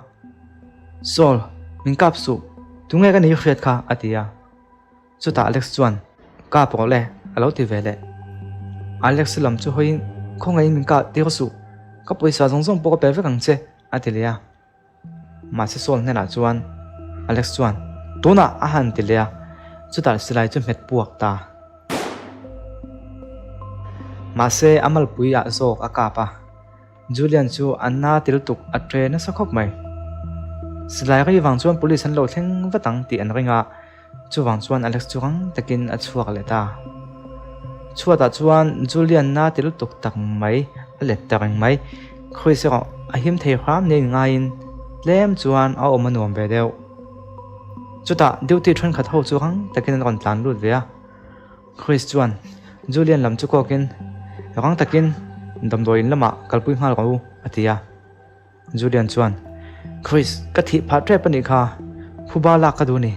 S1: Saul, min kap suh, tunge ka nih hriat kha, a ti a. Chutah Alex chuan, Kap rawh le, a lo ti ve leh. Alex lam chu hawiin, Khawngaihin min kah tir suh, ka pawisa zawng zawng pawh ka pe vek ang che, a ti leh a. Mahse Saul hnenah chuan Alex chuan, Tunah a han ti leh a, chutah silai chu hmet puak ta. Mahse a malpui ah zawk a kap a, Julian chu a na til tuk a tre nasa khawp mai. Silai rei vang chuan police an lo thleng vat ang tih an ring a, Chuvang chuan Alex chu rang takin a chhuak leh ta. Chhuatah chuan Julian na ti lutuk tak mai a let ta reng mai. Chris erawh a him thei hram nen ngaiin tlem chuan a awm a nuam ve deuh. Chutah duty thenkhat ho chu rang takin an rawn tlan lut ve a. Chris chuan Julian lam chu kawkin rang takin damdawiin lamah kalpui nghal rawh u a ti a. Julian chuan, Chris, ka thih phah tep a nih kha, phuba lak ka duh a ni,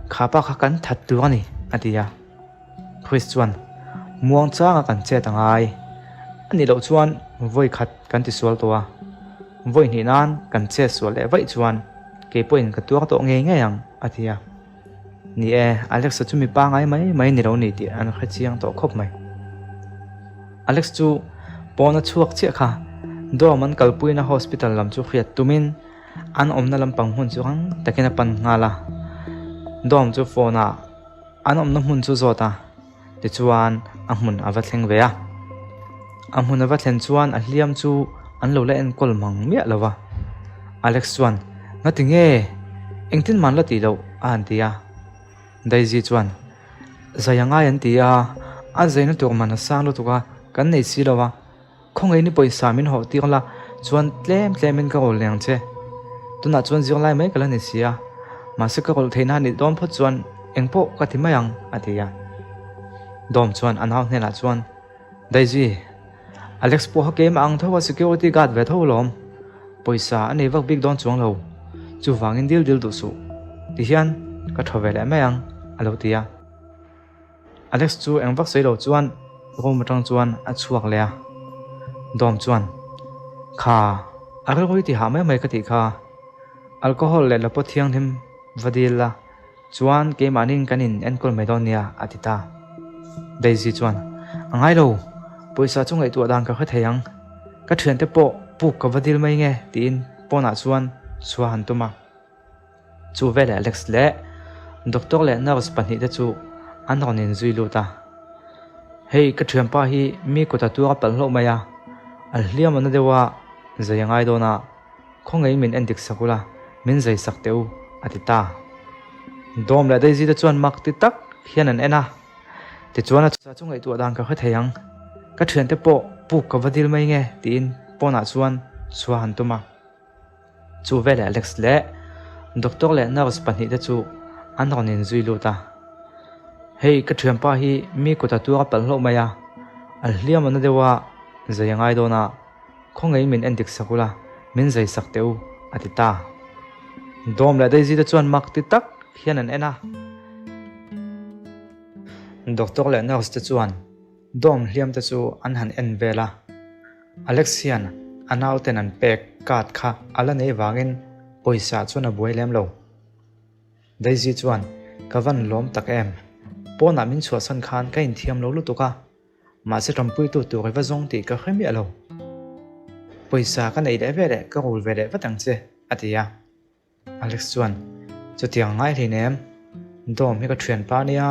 S1: kha pa kha kan that tur a ni, a ti a. Chris chuan, Muang changa kan chet a ngai, a nih loh chuan vawi khat kan ti sual tawh a, vawi hnih nan kan chet sual leh vaih chuan kei pawhin ka tuar tawh ngei ngei ang, a ti a. Ni e, Alex-a chu mi pangai mai mai ni lo ni tih an hre chiang tawh khawp mai. Alex chu pawn a chhuak chiah kha, dorm an kalpuina hospital lam chu hriat tumin an awmna lampang hmun chu rang takin a pan nghal a. Dorm chu phone ah an awmna hmun chu zawt a, tichuan a hmun a va thleng ve a. A hmun a va thlen chuan a hliam chu an lo la enkawl mang miah lo va. Alex chuan, Ngati nge? Engtin man la tih loh? a han ti a. Daisy chuan, Zai a ngai an ti a, a zaina tur man a sang lutuk a, kan nei si lo a. Khawngaih ni pawisa min hawh tir la chuan tlem tlemin ka rawl leh ang che. Tunah chuan zirlai mai ka la ni si a, mahse ka rawlh theihna a nih dawn phawt chuan engpawh ka ti mai ang, a ti a. Dawm chuan a nau hnenah chuan, Daisy, Alex pawh kha keimah ang tho a security guard ve tho alawm. Pawisa a nei vak bik dawn chuang lo, chuvangin dil dil duh suh. Tihian ka thaw ve leh mai ang, a lo ti a. Alex chu eng vak sawi lo chuan room atang chuan a chhuak leh a, Dom chuan, Kha, a rilru ti hah mai mai ka tih kha, alcohol leh lapua thianghlim va dil la, chuan keimahniin kan in enkawl mai dawn nia, a ti ta. Daisy chuan, A ngai lo, pawisa chu ngaihtuah dan ka hre thei ang, ka thiante pawh puk ka va dil mai nge, tiin pawnah chuan chhuah han tum a. Chu veleh Alex leh doctor leh nurse pahnihte chu an rawn inzui lut a. Hei ka thianpa hi mi kut a tuar a palh hlauh mai a, a hliam a na deuh a, zai a ngai dawn a, khawngaihin min en dik sak ula, min zai sak teh u, a ti ta. Dawm leh Daisy te chuan mak ti tak hian an en a, tichuan a chu ngaihtuah dan ka hre thei ang, ka thiante pawh puk ka va dil mai nge tiin pawnah chuan chhuah han tum a. Chu veleh Alex leh doctor leh nurse pahnihte chu an rawn inzui lut a. Hei ka thianpa hi mi kut a tuar a palh hlauh mai a, a hliam a na deuh a, zai a ngai dawn a, khawngaihin min en dik sak ula, min zai sak teh u, a ti ta. Dawm leh Daisy te chuan mak ti tak hian an en a. Doctor leh nurse te chuan Dawm hliam te chu an han en vel a, Alex hian a nauten an pek card kha a la nei vangin pawisa chuan a buai lem lo. Daisy chuan, Ka van lawm tak em? Pawnah min chhuahsan khan ka inthiam lo lutuk a, mahse ṭampuitu tur i va zawng tih ka hre miah lo. Pawisa ka neih leh veleh ka rul ve leh vat ang che, a ti a. Alex chuan, Chutiang ngai hlei nem, Dawm hi ka thian pa nia,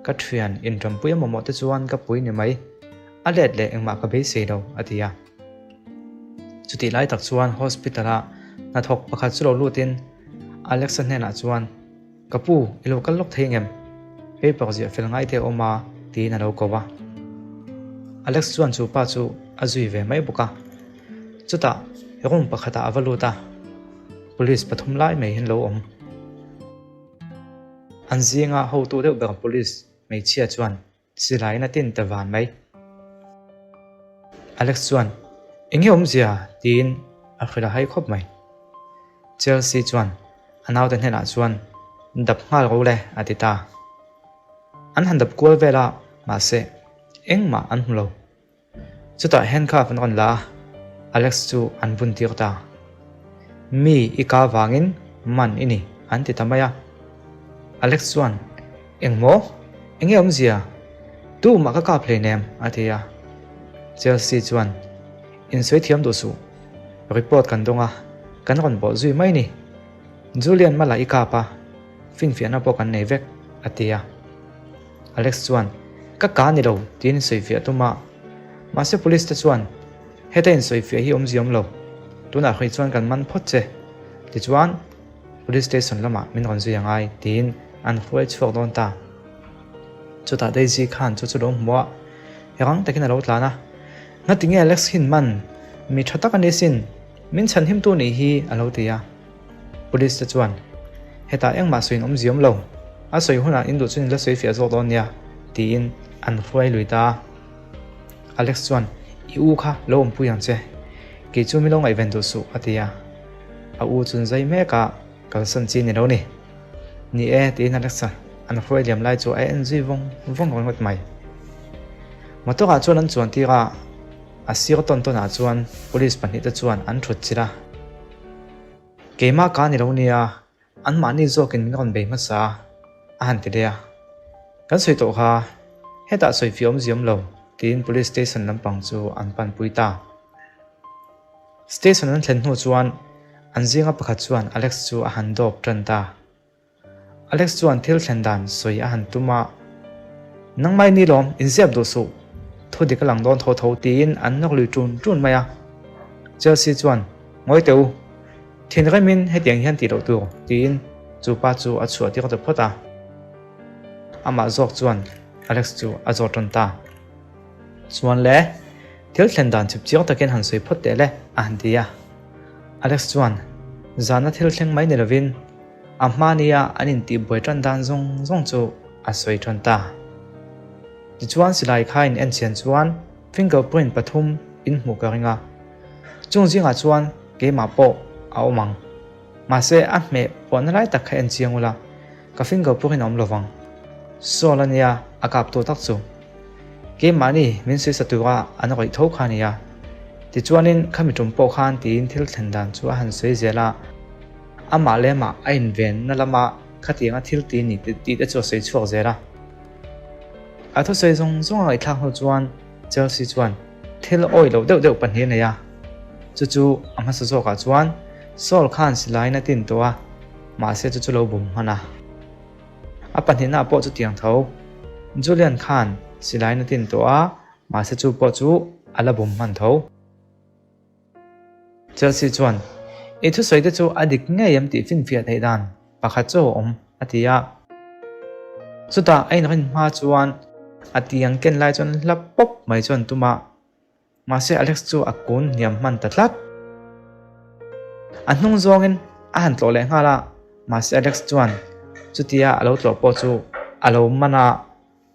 S1: ka thian inṭampui a mamawh te chuan ka pui ni mai, a let leh engmah ka beisei lo, a ti a. Chutih lai tak chuan hospital-a hnathawk pakhat chu lo lutin Alex-a hnenah chuan, Ka pu, i lo kal lawk thei ngem? Paper ziah fel ngai te a awm a, tiin a lo ko a. Alex chuan chu pa chu a zui ve mai bawk a. Chutah room pakhatah a va lut a, police pathum lai mai hian lo awm. An zinga hotu deuh ber police hmeichhia chuan. Silaiin a tin ta van mai. Alex chuan, Eng nge awmzia? tiin a hrilh a hai khawp mai. Chelsea chuan a naute hnenah chuan, Dap nghal ro le, a ti ta. An han dap kual vel a, mahse, engmah an hmu lo. Chutah handcuff an rawn la a, Alex chu an bun tir ta. Mi i ka vangin man i ni an ti ta mai a. Alex chuan, Engmaw? Enge awmzia? Tumah ka kap hleinem a ti a. Chelsea chuan, Insawi thiam duh suh. Report kan dawng a, kan rawn bawh zui mai ni. Julian mala i kap a, finfiahna pawh kan nei vek a ti a. Alex chuan, Ka ka ni lo, tiin sawifiah a tum a. Mahse police te chuan, Heta insawifiah hi awmzia awm lo. Tunah hrui chuan kan man phawt che. Tichuan, police station lamah min rawn zui a ngai, tiin an hruai chhuak dawn ta. Chutah Daisy khan chu chu lo hmu a, rang takin a lo tlan a. Ngatinge Alex hin man? Mi tha tak a ni sin. Min chhanhimtu nih hi, a lo ti a. Police te chuan, Hetah engmah sawiin awmzia awm lo, a sawi hunah in duh chuan in la sawi fiah zawk dawn nia, tiin an hruai lui ta a. Alex chuan, I u kha lo awmpui ang che, kei chu min lo ngaihven duh suh, a ti a. A u chun zai mek a, kalsan chi ni lo ni. Ni e, tiin Alex-a an hruai liam lai chu a en zui vawng vawng ringawt mai. Motor ah chuan an chuan tir a, a sir tawn tawn ah chuan police pahnihte chuan an thut chilh a. Keimah ka ni lo nia, anmahni zawkin min rawn bei hmasa a, a han ti leh a. Kan sawi tawh kha, hetah sawi fiah awmzia awm lo, tiin Police Station lampang chu an panpui ta. Station an thlen hnu chuan an zinga pakhat chuan Alex chu a han dawp tan ta. Alex chuan thil thlen dan sawi a han tum a, Nangmai ni lawm, inziap duh suh, thu dik a lang dawn tho tho tiin an nawk lui ṭun ṭun mai a. Chelsea chuan, Ngawi teh u, thinrimin hetiang hian tih loh tur tiin chu pa chu a chhuah tir ta phawt a. Amah zawk chuan Alex chu a zawt ṭan ta. Chuan le, thil thlen dan chip chiang takin han sawi phawt teh le a han ti a. Alex chuan, Zana thil thleng mai ni lovin, A hmania an intihbuai tan dan zawng zawng chu a sawi tan ta. Tichuan silai kha in enchian chuan fingerprint pathum in hmuh ka ring a. Chung zingah chuan keimah pawh a awm ang. Mahse a hmeh puahna lai tak kha en chiang ula, ka fingerprint a awm lovang. Saul a nia a kap tu tak chu. Keimahni min sawi sa tura an rawih tho kha a nia. Tichuanin khami tum pawh khan tiin thil thlen dan chu a han sawi zel a. Amah leh amah a invenna lama khatianga thil ti ni tih te chu a sawi chhuak zel a. A thusawi zawng zawng a ngaihthlak hnu chuan Chelsea chuan thil awi loh deuh deuh pahnih a nei a. Chu chu a hmasa zawkah chuan Saul khan silaiin a tin tawh a, mahse chu chu lo bum hman a. A pahnihna pawh chu tiang tho. Julian khan silaiin a tin tawh a, mahse chu pawh chu a la bum hman tho. Chelsea chuan, I thusawi te chu a dik ngei em tih finfiah theih dan pakhat chu a awm, a ti a. Chutah a inrin hma chuan a tiang ken lai chuan hla pawp mai chuan tum a, mahse Alex chu a kun hniam hman ta tlat. A hnung zawngin a han tlawh leh nghal a, mahse Alex chuan chutia a lo tlawh pawh chu a lo man a.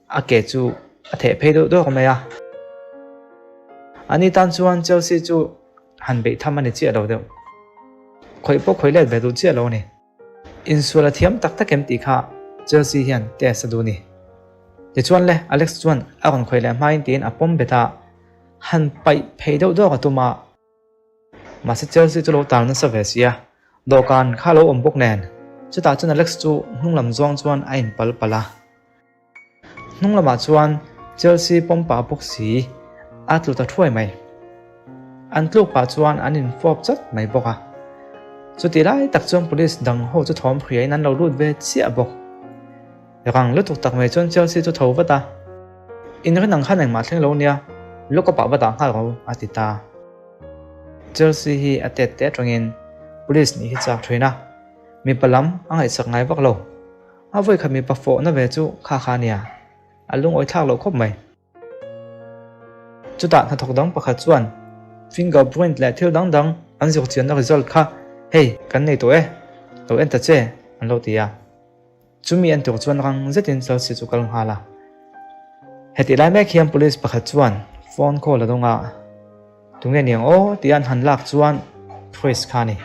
S1: A ke chu a theh phei deuh dawk mai a. Ani tan chuan Chelsea chu han beih tham a ni chiah lo deuh. Khawih pawh khawih let ve duh chiah lo a ni. Insual a thiam tak tak em tih kha Chelsea hian test a duh ni. Tichuan le, Alex chuan a rawn khawih leh hmain tiin a pawm bet a, han paih phei deuh dawk a tum a. Mahse Chelsea chu lo tal nasa ve si a, dawhkan kha a lo awm bawk nen, chutah chuan Alex chu hnung lam zawng chuan a inpal palh a. Hnung lamah chuan Chelsea pawm pah bawk si a tlu ta thuai mai. An tluk pah chuan an infawp chat mai bawk a. Chutih lai tak chuan police dang ho chu thawm hriain an lo lut ve chiah bawk. Rang lutuk tak mai chuan Chelsea chu tho vat a, Inrin ang khan engmah thleng lo nia, lock up ah va dah nghal ro, a ti ta. Chelsea hi a tet te atangin police nih hi chak thin a, mipa lam a ngaihsak ngai vak lo. A vawikhat mipa fawhna ve chu kha kha nia, a lungawi thlak loh khawp mai. Chutah hnathawk dang pakhat chuan fingerprint leh thil dang dang an zirchianna result kha hei kan nei tawh e, lo en ta che an lo ti a. Chumi en tur chuan rang zetin Chelsea chu kal nghal a. Hetih lai mek hian police pakhat chuan phone call a dawng a, Tunge niang aw tih an han lak chuan Chris kha a ni.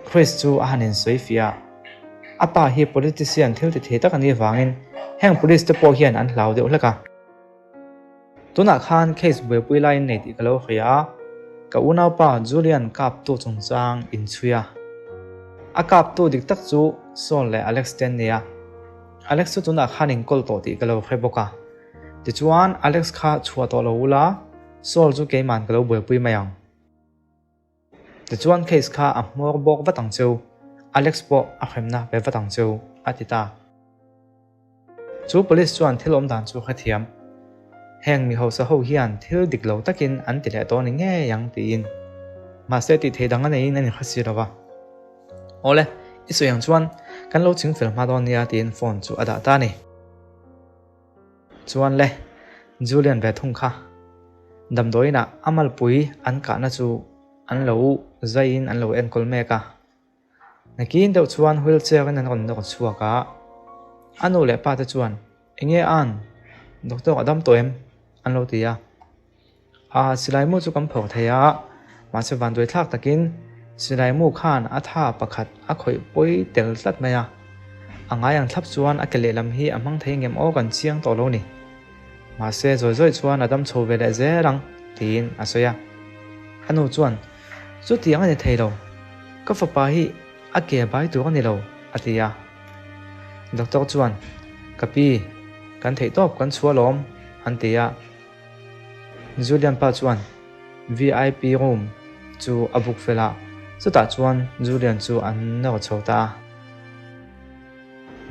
S1: Chris chu a han insawi fiah a, a pa hi politician thil ti thei tak a nih avangin heng police te pawh hian an hlau deuh hlek a. Tunah khan case buaipui laiin nei tih ka lo hria a, ka unaupa Julian kaptu chungchang inchhui a. A kaptu dik tak chu Saul leh Alex te an ni a, Alex chu tunah khan inkawl tawh tih ka lo hre bawk a. Tichuan Alex kha chhuah tawh lo ula, Saul chu keiman ka lo buaipui mai ang. Tichuan case kha a hmawr bawk vat ang cheu, Alex pawh a hremna pe vat ang cheu, a ti ta. Chu police chuan thil awm dan chu hrethiam. Heng mi hausa ho hian thil dik lo takin an ti leh tawh ni ngei ang tiin. Mahse tih theih dang a neiin a ni hre si lo va. Awle, i sawi ang chuan kan lo ching fel hma dawn nia tiin phone chu a dah ta a ni. Chuan le, Julian ve thung kha. Damdawiinah a malpui an kahna chu an lo zaiin an lo enkawl mek a. Nakin deuh chuan wheelchair in an rawn nawr chhuak a, a nu leh pa te chuan, Enge an? Doctor a dam tawh em? an lo ti a. A, silai mu chu kan phawrh thei a, mahse vanduai thlak takin silai mu khan a tha pakhat a khawih pawi tel tlat mai a. A ngai ang thlap chuan a ke lehlam hi a hmang thei ngem aw kan chiang tawh lo ni. Mahse zawi zawi chuan a dam chho ve leh zel ang, tiin a sawi a. A nu chuan, Chutiang a ni thei lo, ka fapa hi a ke bai tur a ni lo, a ti a. Doctor chuan, Ka pi, kan theihtawp kan chhuah alawm, an ti a. Julian pa chuan vip room chu a book fel a, chutah chuan Julian chu an nawr chho ta a.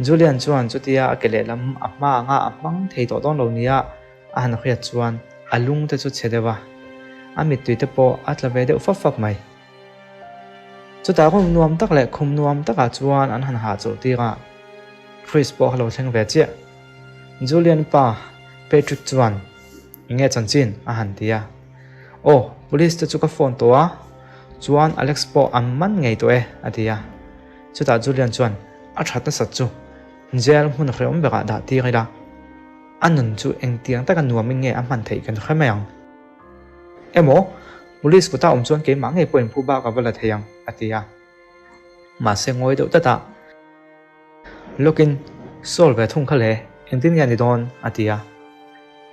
S1: Julian chuan chutia a ke lehlam a hma anga a hmang thei tawh dawn lo nia a han hriat chuan a lung te chu chhe deuh a, a mittui te pawh a tla ve deuh fap fap mai. Chutah room nuam tak leh khum nuam takah chuan an han hahchawlh tir a, Chris pawh a lo thleng ve chiah. Julian pa Patrick chuan Enge chanchin? a han ti a. Aw, police te chu ka phone tawh a, chuan Alex pawh an man ngei tawh e a ti a. Chutah Julian chuan A that nasat chu jail hmun hrehawm berah dah tir ila, a nun chu engtiang taka nuamin nge a hman theih kan hre mai ang. Emaw, police kuta awm chuan keimah ngei pawhin phu bak a va la thei ang a ti a. Mahse ngawi deuh tlat a. Lawkin, Saul ve thung kha le, engtin nge a ni dawn? a ti a.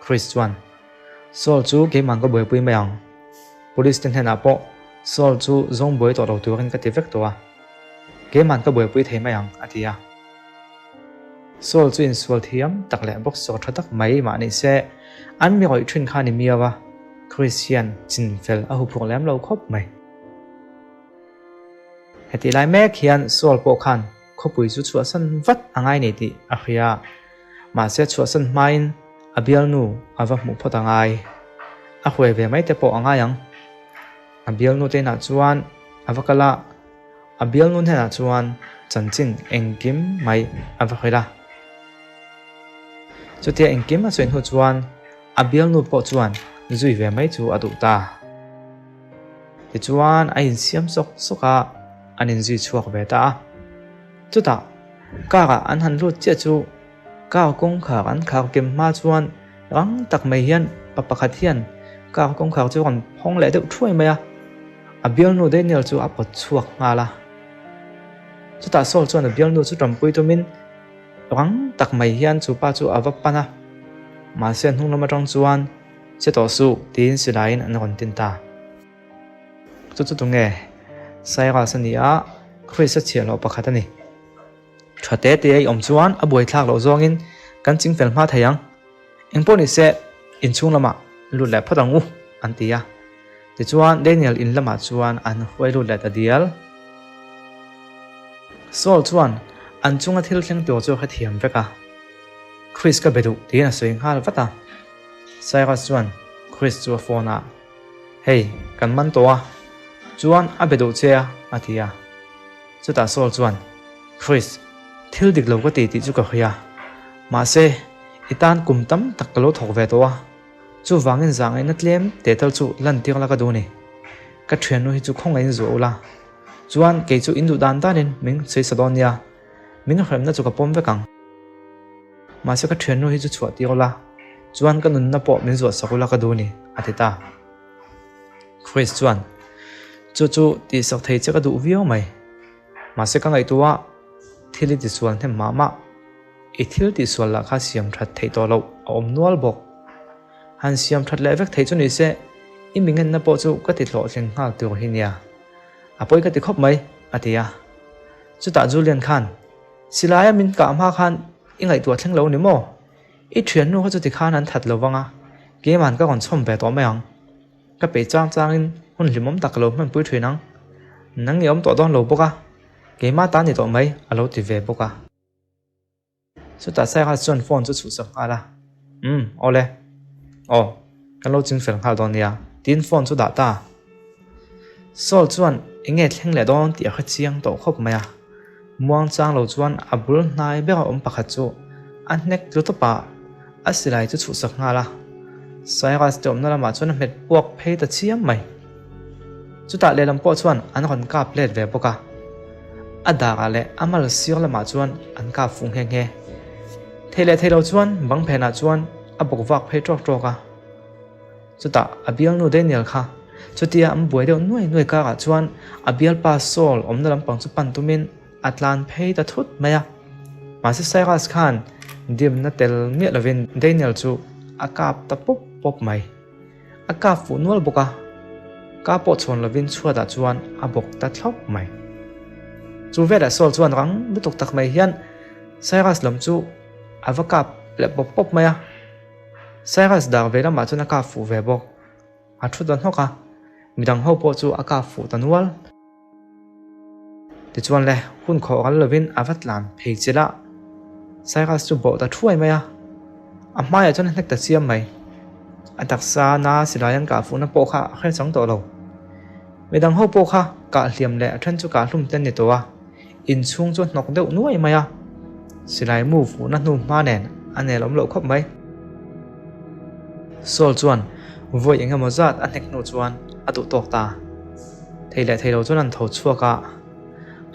S1: Chris chuan, Saul chu keimah ka buaipui mai ang. Police te hnenah pawh Saul chu zawng buai tawh lo turin ka ti vek tawh a. Keimah ka buaipui thei mai ang, a ti a. Saul chu insual thiam tak leh boxer tha tak mai mah ni se, an mi rawih thin kha a ni miau a, Chris hian chinfel a huphurh lem lo khawp mai. Hetih lai mek hian Saul pawh khan khawpui chu chhuahsan vat a ngai nei tih a hria. Mahse chhuahsan hmain a bialnu a va hmuh phawt a ngai. A huai ve mai te pawh a ngai ang. A bialnu te inah chuan a va kal a, a bialnu hnenah chuan chanchin engkim mai a va hrilh a. Chutia engkim a sawi hnu chuan a bialnu pawh chuan zui ve mai chu a duh ta. Tichuan a insiam sawk sawk a, an inzui chhuak ve ta a. Chutah car ah an han lut chiah chu car kawngkhar an khar kem hma chuan rang tak mai hian pa pakhat hian car kawngkhar chu a rawn phawng leh deuh thuai mai a, a bialnu Daniel chu a pawt chhuak nghal a. Chutah Saul chuan a bialnu chu tanpui tumin rang tak mai hian chu pa chu a va pan a, mahse a hnung lam atang chuan Che tawh suh, tiin silaiin an rawn tin ta. Chu chu tunge? Cyrus a ni a, Chris a chhiah loh pakhat a ni. Tha te te a i awm chuan a buaithlak loh zawngin kan chingfel hma thei ang. Engpawh ni se, inchhung lamah lut leh phawt ang u, an ti a. Tichuan Daniel in lamah chuan an huai lut leh ta dial. Saul chuan an chunga thil thleng tur chu a hrethiam vek a. Chris ka be duh, tiin a sawi nghal vat a. Cyrus chuan Chris chu a phone a, Hei, kan man tawh a, chuan a be duh che a, a ti a. Chutah Saul chuan, Chris, thil dik lo ka ti tih chu ka hria. Mahse, i tan kum tam tak ka lo thawk ve tawh a, chuvangin zahngaihna tlem teh tal chu lantir la ka duh ni. Ka thiannu hi chu khawngaihin zuah ula, chuan kei chu in duh dan danin min sawi sa dawn nia, min hremna chu ka pawm vek ang. Mahse ka thiannu hi chu chhuah tir ula. Chuan ka nunna pawh min zuah sak ula ka duh ni, a ti ta. Chris chuan, Chu chu tihsak thei che ka duh viau mai. Mahse ka ngaihtuah thil i tisual hnem mah mah. I thil tihsual lah kha siam that theih tawh loh a awm nual bawk. Han siam that leh vek theih chu ni se, i mi ngenna pawh chu ka ti hlawhtling nghal tur hi nia. A pawi ka ti khawp mai, a ti a. Chutah Julian khan, Silaia min kah hma khan i ngaihtuah thleng lo ni maw? I thiannu kha chuti khan an that lo vang a, keiman ka rawn chhawm ve tawh mai ang. Ka peih chang changin hun hlimawm tak ka lo hmanpui thin ang. Nang i awm tawh dawn lo bawk a, keimah ta ni tawh mai, a lo ti ve bawk a. Chutah Cyrus chuan phone chu chhuhsak nghal a, Umm, awle. Aw, kan lo chingfel nghal dawn nia, tiin phone chu dah ta. Saul chuan eng nge thleng leh dawn tih a hre chiang tawh khawp mai a. Muang chang lo chuan a bul hnai bera awm pakhat chu a hnek tlu tawp a, a silai chu chhuhsak nghal a. Cyrus te awmna lamah chuan a hmet puak phei ta chiam mai. Chutah lehlam pawh chuan an rawn kap let ve bawk a. A darah leh a mal sir lamah chuan an kap fuh nghe nghe. Thei leh thei lo chuan bang phenah chuan a bawk vak phei tawk tawk a. Chutah a bialnu Daniel kha chutia an buai deuh nuai nuai karah chuan a bialpa Saul awmna lampang chu pan tumin a tlan phei ta thut mai a. Mahse Cyrus khan dimna tel miah lovin Daniel chu a kap ta pawp pawp mai. A kap fuh nual bawk a, ka pawh chhawn lovin chhuatah chuan a bawk ta thlawp mai. Chu velah Saul chuan rang lutuk tak mai hian Cyrus lam chu a va kap leh pawp pawp mai a. Cyrus dar ve lamah chuan a kap fuh ve bawk. A thu ta hnawk a, midang ho pawh chu a kap fuh ta nual. Tichuan le, hun khawh ral lovin a va tlan phei chilh a, Cyrus chu bawh ta thuai mai a. A hmaiah chuan a hnek ta chiam mai. A taksa na silai an kah fuhna pawh kha a hre chang tawh lo. Midang ho pawh kha kah hliam leh a then chu kah hlum te an ni tawh a. Inchhung chu a hnawk deuh nuai mai a, silai mu fuhna hnu hma nen a nel awm loh khawp mai. Saul chuan vawi eng emaw zat a hnek hnu chuan a duh tawk ta. Thei leh thei lo chuan an tho chhuak a,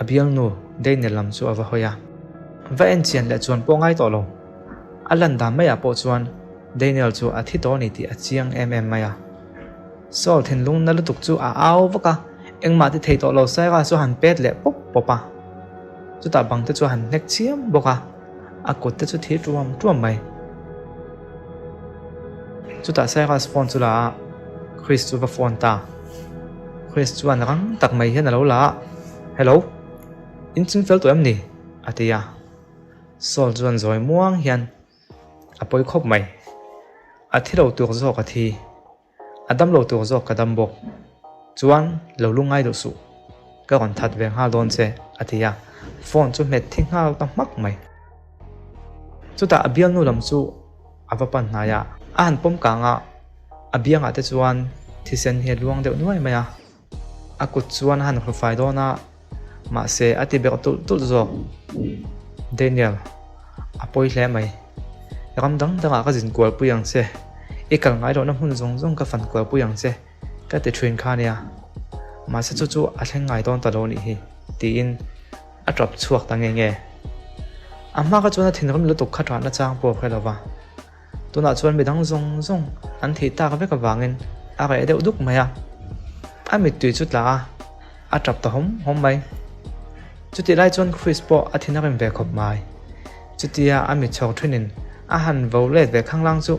S1: a bialnu Daniel lam chu a va hawi a. Va en chian leh chuan pawh ngai tawh lo. A lan dan maiah pawh chuan Daniel chu a thi tawh a ni tih a chiang em em mai a. Saul thinlung na lutuk chu a au vak a, engmah ti thei tawh lo Saira chu a han pet leh pawp pawp a. Chutah bang te chu a han hnek chiam bawk a, a kut te chu thi tuam tuam mai. Chutah Saira's phone chu la a, Chris chu va phone ta. Chris chuan rang tak mai hian a lo la a, Hello, in ching fel tawh em ni? a ti a. Saul chuan zawi muang hian a pawi khawp mai. A thi lo tur zawk a thi. A dam lo tur zawk ka dam bawk. Chuan lo lu ngai duh suh. Ka rawn that ve nghal dawn che, a ti a, phone chu hmet thi nghal ta hmak mai. Chutah a bialnu lam chu a va pan hnai a, a han pawm kang a, a biangah te chuan thisen hi a luang deuh nuai mai a. A kut chuan a han hlufai dawn a, mahse a ti berh tulh tulh zawk. Daniel, a pawi hle mai. Ram dang dangah ka zin kual pui ang che. I kal ngai lohna hmun zawng zawng ka fan kual pui ang che, ka ti thin kha nia. Mahse chu chu a thleng ngai dawn ta lo nih hi, tiin a tap chhuak ta nge nge. A hma kha chuan a thinrim lutuk kha tahna chang pawh a hre lo va. Tunah chuan midang zawng zawng an thih tak vek avangin a reh deuh duk mai a, a mittui chu tla a, a tap ta hawm hawm mai. Chutih lai chuan Chris pawh a thin a rim ve khawp mai. Chutia a mit chhawk thinin a han vo let ve khanglang chu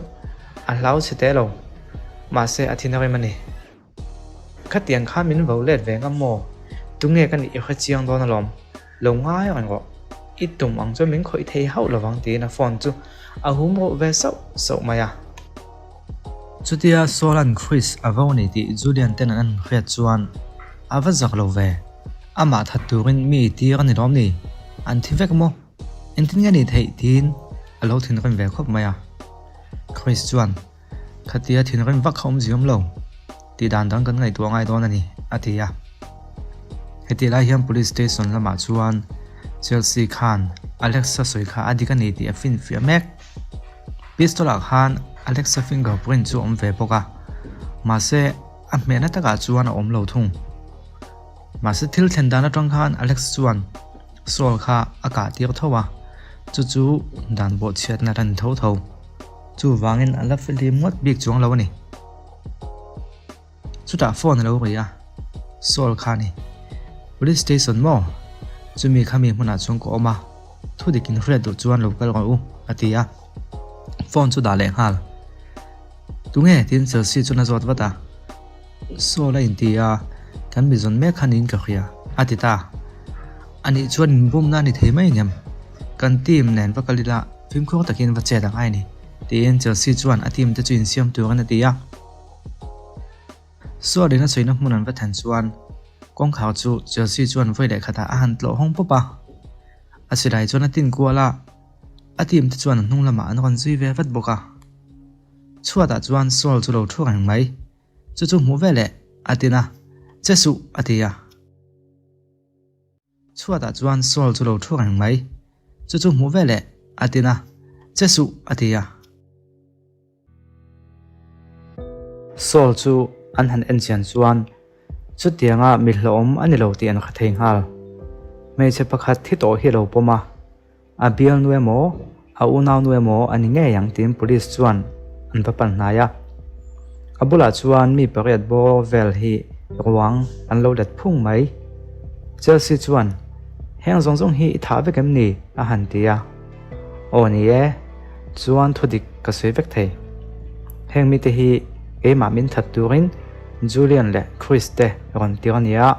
S1: a hlau chhe teh lo, mahse a thin a rim a ni. Khatiang khan min vo let ve ngam maw? Tunge ka nih i hre chiang dawn alawm. Lo ngai reng rawh. I tum ang chuan min khawih thei hauh lovang tiin a phone chu a hum ruh ve sauh sauh mai a. Chutia Saul-a'n Chris a vo ni tih Julian ten an hriat chuan a va zak lo ve. Amah that turin mi i tir a ni lawm ni? An thi vek maw? Engtin nge ni theih tiin a lo thinrim ve khawp mai a. Chris chuan. Khatia thinrim vak kha awm ziawm lo, tih dan dang kan ngaihtuah ngai dawn a ni, a ti a. Hetih lai hian Police Station lamah chuan Chelsea khan Alexa sawi kha a dik a ni tih a finfiah mek. Pistol ah khan Alexa fingerprint chu a awm ve bawk a, mahse a hmehna takah chuan a awm lo thung. Mahse thil thlen dan atang khan Alex chuan Saul kha a kah tir tho a, chu chu dan bawhchhiatna a ni tho tho. Chuvangin a la fihlim ngawt bik chuang lo a ni. Chutah phone a lo ri a, Saul kha a ni. Police station maw? Chumi kha mi hmunah chuan ka awm a, thu dik in hriat duh chuan lo kal rawh u, a ti a. Phone chu dah leh nghal. Tunge? tiin Chelsea chuan a zawt vat a. Saul a inti a, Kan mi zawn mek kha niin ka hria, a ti ta. Anih chuan min bumna a ni thei mai ngem? Kan team nen va kal ila fimkhur takin va chet ang ai ni, tiin Chelsea chuan a team te chu insiam turin a ti a. Saul in a chhuina hmun an va then chuan kawngkhar chu Chelsea chuan vawi leh khatah a han tlawh hawng pawp a. A silai chuan a tin kual a, a team te chuan a hnung lamah an rawn zui ve vat bawk a. Chhuatah chuan Saul chu lo thu reng mai. Chu chu hmuh veleh a tin a, Che suh a ti a. Chhuatah chuan Saul chu lo thu reng mai. Chu chu hmuh veleh a tin a, Che suh a ti a. Saul chu an han en chian chuan chutianga mi hlawhawm a ni lo tih an hre thei nghal. Hmeichhe pakhat thi tawh hi a lo pawm a. A bialnu emaw, a unaunu emaw a ni ngei ang tiin police chuan an va pan hnai a. A bulah chuan mi pariat bawr vel hi ruang an lo let phung mai. Chelsea chuan, Heng zawng zawng hi i thah vek em ni? a han ti a. Aw ni e, chuan thu dik ka sawi vek thei. Heng mite hi keimah min that turin Julian leh Chris te rawn tir a ni a,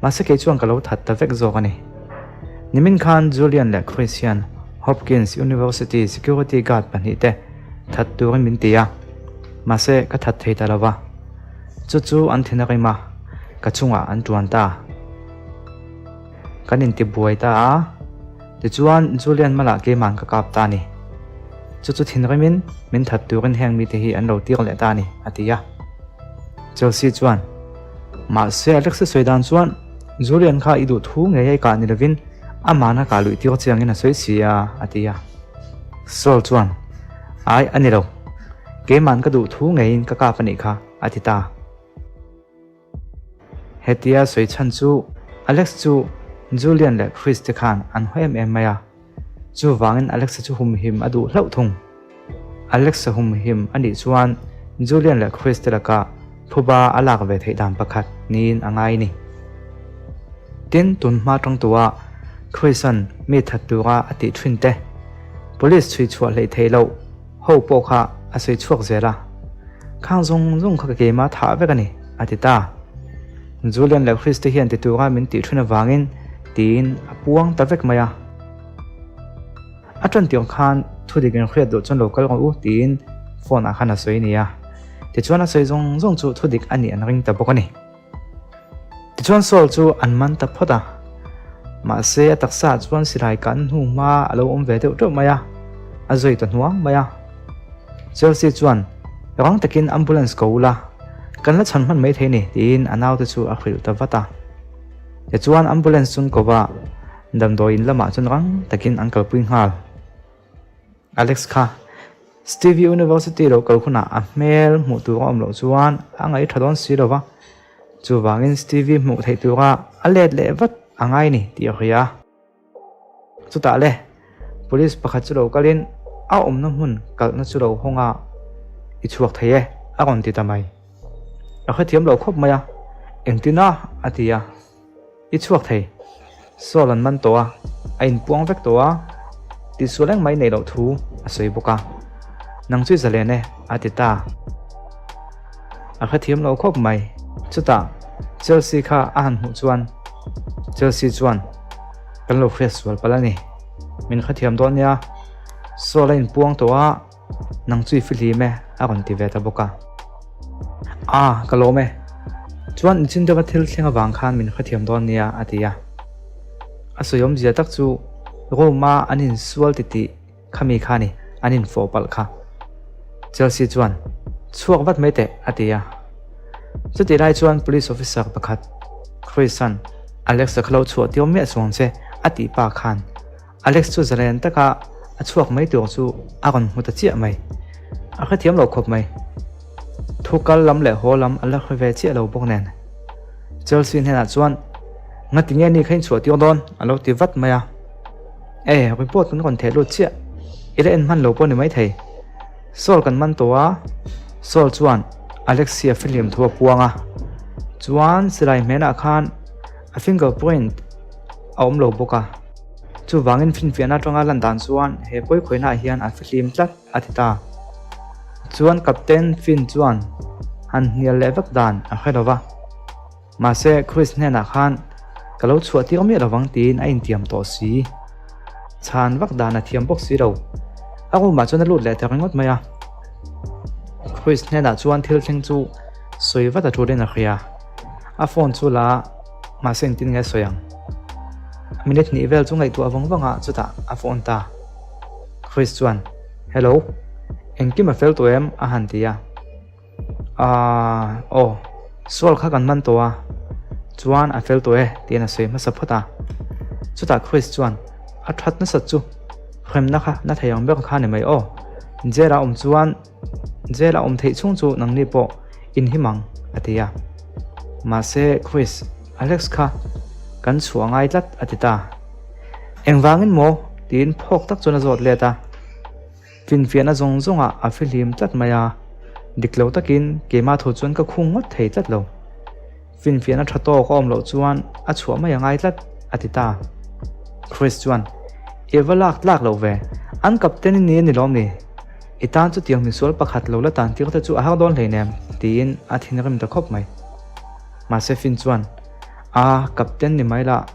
S1: mahse kei chuan ka lo that ta vek zawk a ni. Nimin khan Julian leh Chris hian Hopkins University security guard pahnihte that turin min ti a, mahse ka that thei ta lo va. Chu chu an thin a rim a, ka chungah an tuan ta. Kan intibuai ta a, tichuan Julian malah keiman ka kap ta a ni. Chu chu thinrimin min that turin heng mite hi an lo tir leh ta a ni, a ti a. Chelsea chuan, Mahse Alexi sawi dan chuan Julian kha i duh thu ngei a i kah ni lovin amahna kah luih tir chiangin a sawi si a, a ti a. Saul chuan, Ai, a ni lo. Keiman ka duh thu ngeiin ka kap a nih kha, a ti ta. Hetia sawi chhan chu Alex chu Julian leh Chris te khan an haw em em mai a. Chuvangin Alexa chu humhim a duh hlauh thung. Alexa humhim a nih chuan Julian leh Chris te laka phuba a lak ve theih dan pakhat niin a ngai ni. Tin, tun hma tang tua Chris-a'n mi that tura a tih thin te, police chhui chhuah hleih theih loh ho pawh kha a sawi chhuak zel a. Khang zawng zawng kha ka keimah thah vek a ni, a ti ta. Julian leh Chris te hian ti tura min tih thin avangin tiin a puang ta vek mai a. A tan tir khan thu dik in hriat duh chuan lo kal rawh u tiin phone ah khan a sawi nia. Tichuan a sawi zawng zawng chu thu dik a nih an ring ta bawk a ni. Tichuan Saul chu an man ta phawt a. Mahse a taksa ah chuan silai kan hnu hma a lo awm ve deuh teuh mai a, a zui ta hnuang mai a. Chelsea chuan rang takin ambulance ko ula, kan la chhan hman mai thei ni tiin a naute chu a hrilh ta vat a. Tichuan ambulance chun ko va Damdawiin lamah chuan rang takin an kalpui nghal. Alex kha Stevie University lo kal hunah a hmel hmuh tur a awm loh chuan a ngaih tha dawn si lo va, chuvangin Stevie hmuh theih tura a let leh vat a ngai ni tih a hria. Chutah le Police pakhat chu lo kalin a awmna hmun kalhna chu lo hawng a, I chhuak thei e a rawn ti ta mai. A hrethiam lo khawp mai a, Engtin a? a ti a. I chhuak thei. Saul an man tawh a, a inpuang vek tawh a, tihsual eng mai neih loh thu a sawi bawk a. Nang chu i zalen e, a ti ta. A hrethiam lo khawp mai. Chutah Chelsea kha a han hmuh chuan Chelsea chuan, Kan lo hriat sual palh a ni. Min hrethiam dawn nia. Saul a inpuang tawh a. Nang chu i fihlim e, a rawn ti ve ta bawk a. A, ka lawm e. Chuan inchin deuha thil thleng avang khan min hrethiam dawn nia, a ti a. A sawi awmzia tak chu Rome-a an insual titih khami kha a ni, an infawh palh kha. Chelsea chuan, Chhuak vat mai teh, a ti a. Chutih lai chuan police officer pakhat, Chris-a'n Alex-a kha lo chhuah tir miah chuang che, a tih pa khan Alex chu zalen taka a chhuak mai tur chu a rawn hmu ta chiah mai. A hrethiam lo khawp mai. Thu kal lam leh haw lam a la hre ve chiah lo bawk nen. Chelsea hnenah chuan, Ngati nge ni kha in chhuah tir dawn? a lo ti vat mai a. E, report kan rawn theh lut chiah. I la en hman lo pawh ni maithei. Saul kan man tawh a, Saul chuan Alexia fihlim thu a puang a, chuan silai hmenah khan a finger print a awm lo bawk a, chuvangin finfiahna atanga lan dan chuan he pawikhawihnaah hian a fihlim tlat a ti ta. Chuan Captain Finn chuan han hnial leh vek dan a hre lo va. Mahse, Chris hnenah khan ka lo chhuah tir miah lovang tiin a intiam tawh si. Chhan vak dan a thiam bawk si lo. A room ah chuan a lut leh ta ringawt mai a. Chris hnenah chuan thil thleng chu sawi vat a tulin a hria. A phone chu la a, mahse engtin nge a sawi ang? Minute hnih vel chu ngaihtuah vang vang a, chutah a phone ta. Chris chuan, Hello, engkim a fel tawh em? a han ti a. Aaa aw sual kha kan man tawh a chuan a fel tawh e tiin a sawi hmasa phawt a chutah Chris chuan a that nasat chu hremna kha na thei ang ber kha ni mai aw jail a awm chuan jail a awm theih chhung chu nangni pawh in him ang a ti a mahse Chris Alex kha kan chhuah ngai tlat a ti ta engvangin maw tiin phawk tak chuan a zawt let a. Finfiahna zawng zawngah a fihlim tlat mai a, dik lo takin keimah thu chuan ka khung ngawt thei tlat lo. Finfiahna tha tawk a awm loh chuan a chhuah mai a ngai tlat, a ti ta. Chris chuan, I va lak tlak lo ve, an captain i ni a ni lawm ni? I tan chutiang misual pakhat lo la tan tir te chu a har dawn hleinem, tiin a thinrim ta khawp mai. Mahse Finn chuan, A, captain ni mai la,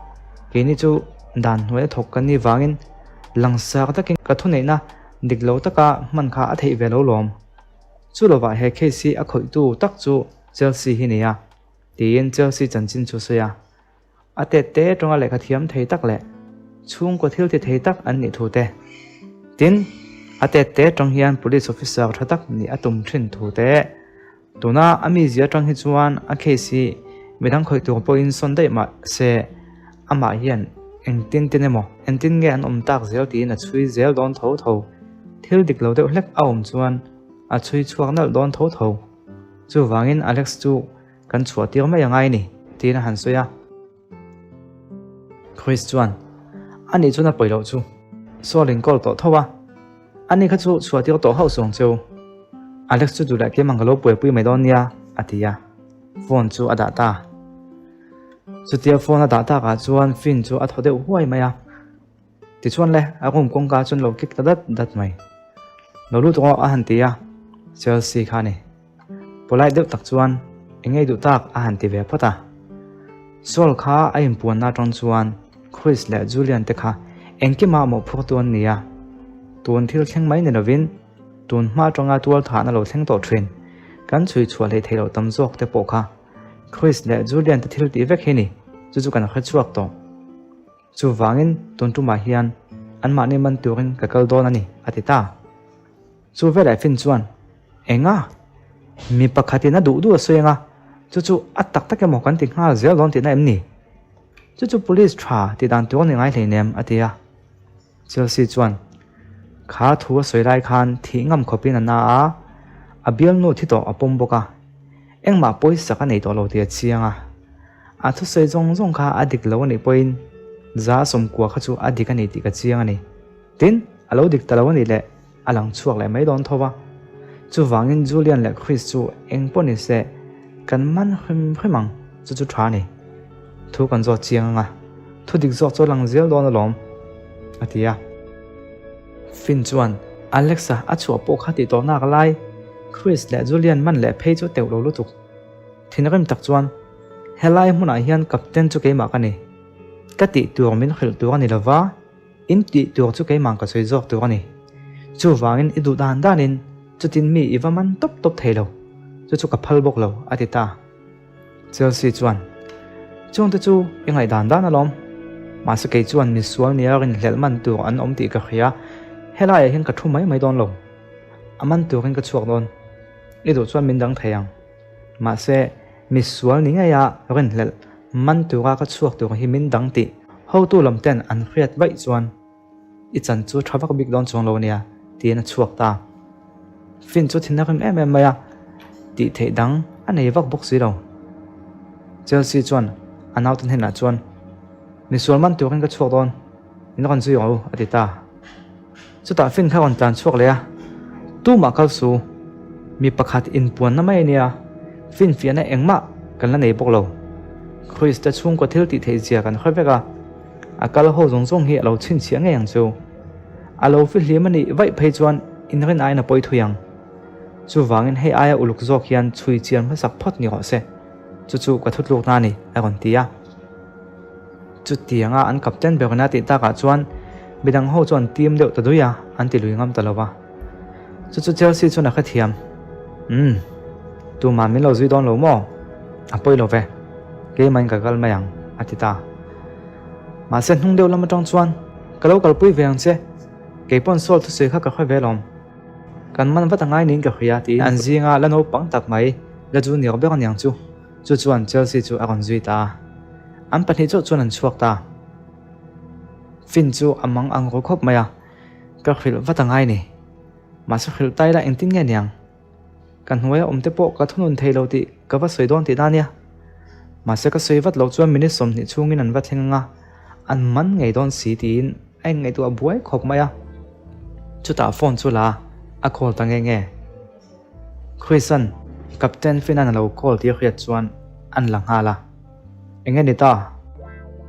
S1: keini chu dan hnuaia thawk kan nih vangin Langsar takin ka thuneihna dik lo taka hman kha a theih ve lo lawm. Chu lovah he case hi a khawihtu tak chu Chelsea hi nia, tiin Chelsea chanchin chu sawi a. A tet te tawnga lehkha thiam thei tak leh chhungkaw thil ti thei tak an nih thu te. Tin, a tet te tawng hian police officer tha tak nih a tum thin thu te. Tuna a mizia atang hi chuan a case hi midang khawih tur pawhin sawn daih mah se amah hian engtin tin emaw engtin nge an awm tak zel tiin a chhui zel dawn tho tho. Thil dik lo deuh hlek a awm chuan a chhui chhuak nalh dawn tho tho. Chuvangin Alex chu kan chhuah tir mai a ngai ni tiin a han sawi a. Chris chuan, Ani chuan a pawi loh chu. Saul in call tawh tho a. Ani kha chu chhuah tir tawh hauh suang cheu. Alex chu duh leh tlem ang ka lo buaipui mai dawn nia, a ti a. Phone chu a dah ta. Chutia phone a dah takah chuan Finn chu a thaw deuh huai mai a. Tichuan le, a room kawngka chuan lo kik ta dat dat mai. Lo lut rawh a han ti a, Chelsea kha a ni. Polite deuh tak chuan eng ngei duh tak a han ti ve phawt a. Saul kha a inpuanna atang chuan Chris leh Julian te kha engkimah mawhphurtu an ni a. Tun thil thleng mai ni lovin tun hma atanga tual thahna lo thleng tawh thin kan chhui chhuah hleih theih loh tam zawk te pawh kha Chris leh Julian te thil tih vek hi ni, chu chu kan hre chhuak tawh. Chuvangin tun tumah hian anmahni man turin ka kal dawn a ni, a ti ta. Chu veleh Finn chuan, Enga? Mi pakhatin a duh duh a sawi anga, chu chu a tak tak emaw kan ti nghal zel dawn tihna em ni? Chu chu police tha tih dan tur a ni ngai hleinem, a ti a. Chelsea chuan, Kha thu a sawi lai khan thih ngam khawpin a na a, a bialnu thi tawh a pawm bawk a, engmah pawisak a nei tawh lo tih a chiang a. A thusawi zawng zawng kha a dik lo a nih pawhin za sawmkua kha chu a dik a ni tih ka chiang a ni. Tin, a lo dik ta lo a nih leh a lang chhuak leh mai dawn tho va. Chuvangin Julian leh Chris chu eng pawh ni se kan man hrim hrim ang, chu chu tha a ni. Thu kan zawt chiang ang a, thu dik zawk chu a lang zel dawn alawm, a ti a. Finn chuan Alexa a chhuah pawh kha tih tawh nak lai, Chris leh Julian man leh phei chu teuh lo lutuk. Thinrim tak chuan, Helai hmunah hian captain chu keimah ka ni. Ka tih tur min hrilh tur a ni lova, in tih tur chu keimah ka sawi zawk tur a ni. Chuvangin i duh dan danin chutin mi i va man tawp tawp thei lo, chu chu ka phal bawk lo, a ti ta. Chelsea chuan, Chungte chu i ngaihdan dan alawm. Mahse kei chuan misual nia rinhlelh man tur an awm tih ka hria, helaiah hian ka thu mai mai dawn lo. A man turin ka chhuak dawn. I duh chuan min dang thei ang. Mahse, misual ni ngeia rinhlelh man tura ka chhuak tur hi min dang tih hotu lam ten an hriat vaih chuan i chan chu tha vak bik dawn chuang lo nia tiin a chhuak ta. Finn chu thin a rim em em mai a, tih theih dang a nei vak bawk si lo. Chelsea chuan a naute hnenah chuan, Misual man turin ka chhuak dawn, min rawn zui rawh u a ti ta. Chutah Finn kha rawn tlan chhuak leh a. Tumah kal su, mi pakhat inpuanna mai a nia, finfiahna engmah kan la nei bawk lo. Krista chhungkaw thil tih theih zia kan hre vek a, a kal ho zawng zawng hi a lo chhinchhiah ngei ang chu. A lo fihlim a nih vaih phei chuan inrin aiin a pawi thui ang. Chuvangin hei aia uluk zawk hian chhui chian hmasak phawt ni rawh se, chu chu ka thutlukna a ni, a rawn ti a. Chutianga an captain ber ina tih takah chuan midang ho chuan team deuh ta dui a, an ti lui ngam ta lo va. Chu chu Chelsea chuan a hrethiam. Umm, tumah min lo zui dawn lo maw? A pawi lo ve, keimahin ka kal mai ang, a ti ta. Mahse hnung deuh lam atang chuan, Ka lo kalpui ve ang che, keipawn Saul thusawi kha ka hre ve lawm. Kan man vat a ngai niin ka hria, tiin an zinga la naupang tak mai, la junior ber aniang chu. Chu chuan Chelsea chu a rawn zui ta a, an pahnih chauh chuan an chhuak ta. Finn chu a mang ang ru khawp mai a, ka hrilh vat a ngai ni. Mahse hrilh ta ila engtin nge niang? Ka hnuaia awm te pawh ka thunun thei lo tih ka va sawi dawn tih na nia. Mahse ka sawi vat loh chuan minute 20 chhungin an va thleng ang a, an man ngei dawn si tiin a inngaihtuah buai khawp mai a. Chutah phone chu la a call ta nge nge. Chris-a'n Captain Finn-a'n a lo call tih a hriat chuan an la nghal a. Eng nge ni ta?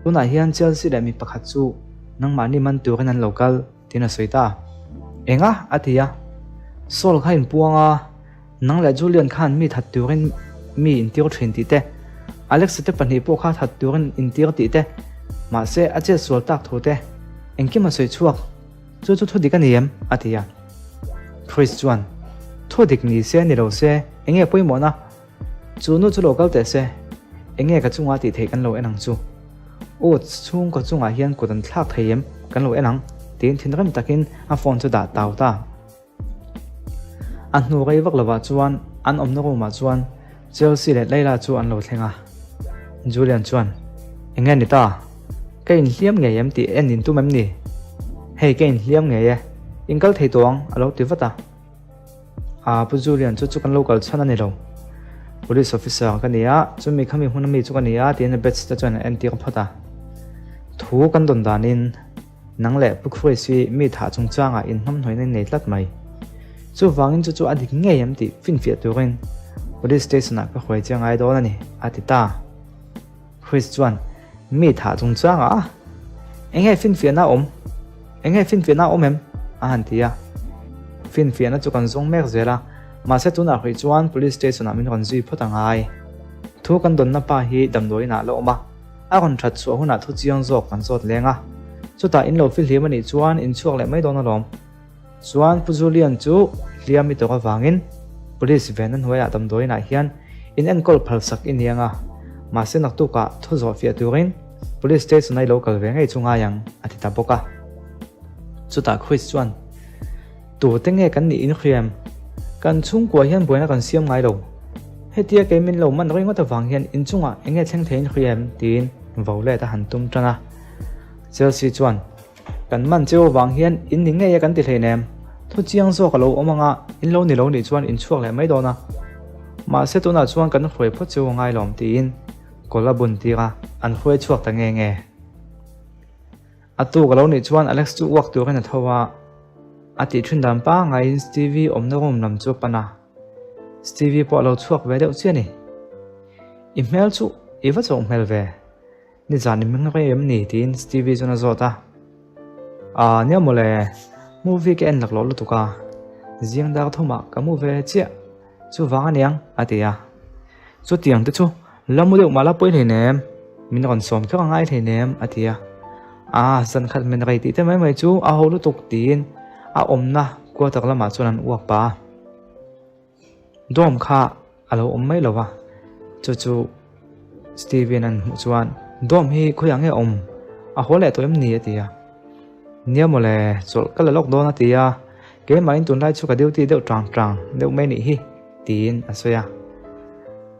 S1: Tunah hian Chelsea leh mi pakhat chu nangmahni man turin an lo kal tiin a sawi ta. Eng a? a ti a. Saul kha inpuang a, nang leh Julian khan mi that turin mi intir thin tih te, Alex-a te pahnih pawh kha that turin intir tih te, mahse a chet sual tak thu te, engkim a sawi chhuak. Chu chu thudik a ni em? a ti a. Chris chuan, Thudik ni se ni lo se, eng nge pawimawhna? Chu nu chu lo kal teh se, eng nge ka chungah tih theih kan lo en ang chu? Oats chhungkaw chungah hian kut an thlak thei em? Kan lo en ang, tiin thinrim takin a phone chu dah tau ta. A hnu rei vak lovah chuan an awmna room ah chuan Chelsea leh Layla chu an lo thleng a. Julian chuan, Eng nge ni ta? Ka inhliam ngei em tih en in tum em ni? Hei ka inhliam ngei e, in kal thei tawh ang a lo ti vat a. Aa Pu Julian chu chu kan lo kal chhan a ni lo. Police officer ka ni a, chumi khami hmun ami chu ka ni a tiin a badge te chuan a entir phawt a. Thu kan dawn danin Nang leh Pu Chris hi mi thah chungchangah inhnamhnawihna in nei tlat mai. Chuvangin chu chu a dik ngei em tih finfiah turin Police Station-ah ka hruai chiang ngai dawn a ni, a ti ta. Chris chuan, Mi thah chungchangah a? Eng nge finfiahna a awm? Eng nge finfiahna a awm em? a han ti a. Finfiahna chu kan zawng mek zel a, mahse tunah hrih chuan Police Station-ah min rawn zui phawt a ngai. Thu kan dawnna pa hi damdawiinah a la awm a. A rawn that chhuah hunah thu chiang zawk kan zawt leng a, chutah in lo fihlim a nih chuan in chhuak leh mai dawn alawm. Chuan Pu Julian chu hliam i tawk avangin Police venna hnuaiah damdawiinah hian in enkawl phalsak i ni ang a, mahse naktukah thu zawh fiah turin Police Station a i lo kal ve ngei chu ngai ang a ti ta bawk a. Chutah Chris chuan, Tute nge kan nih inhriam? Kan chhungkua hian buaina kan siam ngai lo. Hetia kei min lo man ringawt avang hian inchungah eng nge thleng thei inhriam? tiin vo let a han tum tan a. Chelsea chuan, Kan man cheu avang hian in ni ngei e kan ti hleinem. Thu chiang zawk a lo awm anga in lo ni lo nih chuan in chhuak leh mai dawn a. Mahse tunah chuan kan hruai phawt cheu a ngai lawm tiin kawl a bun tir a, an hruai chhuak ta nge nge. A tuk a lo nih chuan Alex chu uak turin a tho a, a tih thin dan pangaiin Stevie awmna room lam chu a pan a. Stevie pawh a lo chhuak ve deuh chiah a ni. I hmel chu i va chauh hmel ve, nizan i hming rei em ni? tiin Stevie chuan a zawt a. Aa nia mawle, movie ka en laklawh lutuk a, zing dar thumah ka mu ve chiah, chuvang a niang a ti a. Chutiang te chu la mu deuh mah la pawi hleinem, min rawn sawm kher a ngai hleinem a ti a. Aa, zan khat min rei tih te mai mai chu a ho lutuk tiin a awmna quarter lamah chuan an uak pah a. Dawm kha a lo awm mai lo va, chu chu Steven an hmuh chuan Dawm hi khawiah nge awm? A haw leh tawh em ni? a ti a. Nia mawle, chawlh ka la lawk dawn a ti a, keimahin tunlai chu ka duty deuh tang tang deuh mai nih hi. Tiin a sawi a.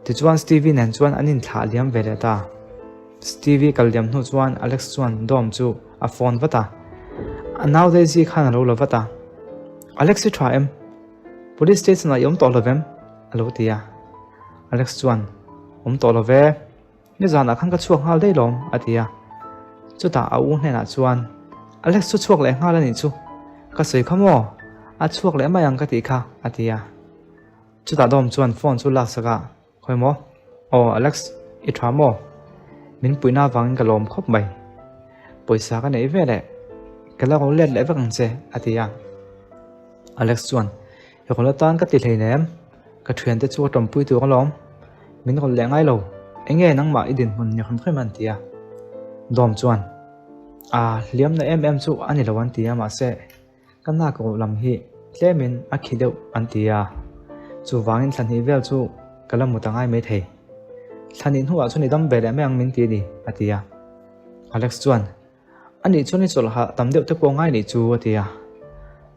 S1: Tichuan Stevie nen chuan an inthlah liam ve leh ta. Stevie kal liam hnu chuan Alex chuan Dom chu a phone vat a. A nau Daisy khan a lo la vat a. Alex i tha em? Police station ah i awm tawh lo vem? A lo ti a. Alex chuan, Awm tawh lo ve. Nizanah khan ka chhuak nghal daih lawm, a ti a. Chutah a u hnenah chuan, Alex chu chhuak leh nghal a nih chu. Ka sawi kha maw? A chhuak leh mai ang ka tih kha, a ti a. Chutah Dom chuan phone chu laksak a, Khawi maw? Aw Alex, i tha maw? Min puihna avangin ka lawm khawp mai. Pawisa ka neih ve leh, ka la rawn let leh vek ang che, a ti a. Alex chuan, I rawn atan ka ti hleinem, ka thiante chu ka tawmpui tur alawm, min rawn leh ngai lo, eng nge nangmah i dinhmun ni hrim hrim an ti a. Dom chuan, A hliamna em em chu a ni lo an ti a, mahse, Ka nak ruh lam hi tlemin a khi deuh an ti a, chuvangin thla hnih vel chu ka la mut a ngai mai thei. Thla hnih hnuah chuan i dam ve leh mai ang min ti a ni, a ti a. Alex chuan, A nih chuan i chawlh hah tam deuh te pawh ngai nih chu, a ti a.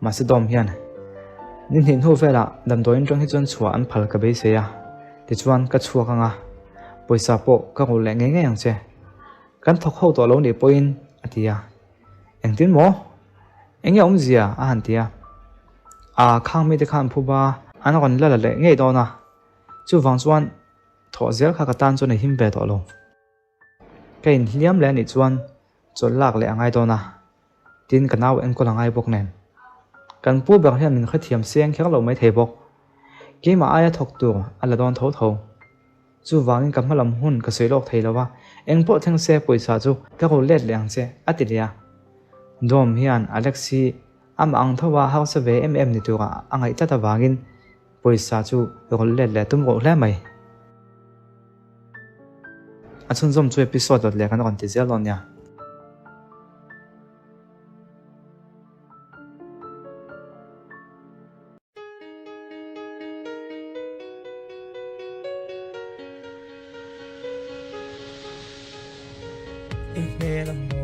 S1: Mahse Dom hian, Ni hnih hnu velah damdawiin tang hi chuan chhuah an phal ka beisei a, tichuan ka chhuak ang a, pawisa pawh ka rulh leh ngei ngei ang che. Kan thawk ho tawh lo nih pawhin, a ti a. Engtin maw? Enge awmzia? a han ti a. A khang mite khan phuba an rawn la la leh ngei dawn a, chuvang chuan thawh zel kha ka tan chuan a him ve tawh lo. Ka inhliam leh anih chuan chawlh lak leh a ngai dawn a, tin ka nau enkawl a ngai bawk nen. Kan pu ber hian min hrethiam seng kher lo maithei bawk. Keimah aia thawk tur a la dawn tho tho. Chuvangin ka hmalam hun ka sawi lawk thei lo a, eng pawh thleng se pawisa chu ka ru let leh ang che, a ti leh a. Dom hian Alex hi amah ang tho a hausa ve em em ni tura a ngaih tlat avangin pawisa chu rawlh let leh tum ruh hle mai. A chhunzawm chu episode dawt leh kan rawn ti zel dawn nia.
S2: I hmel a maw.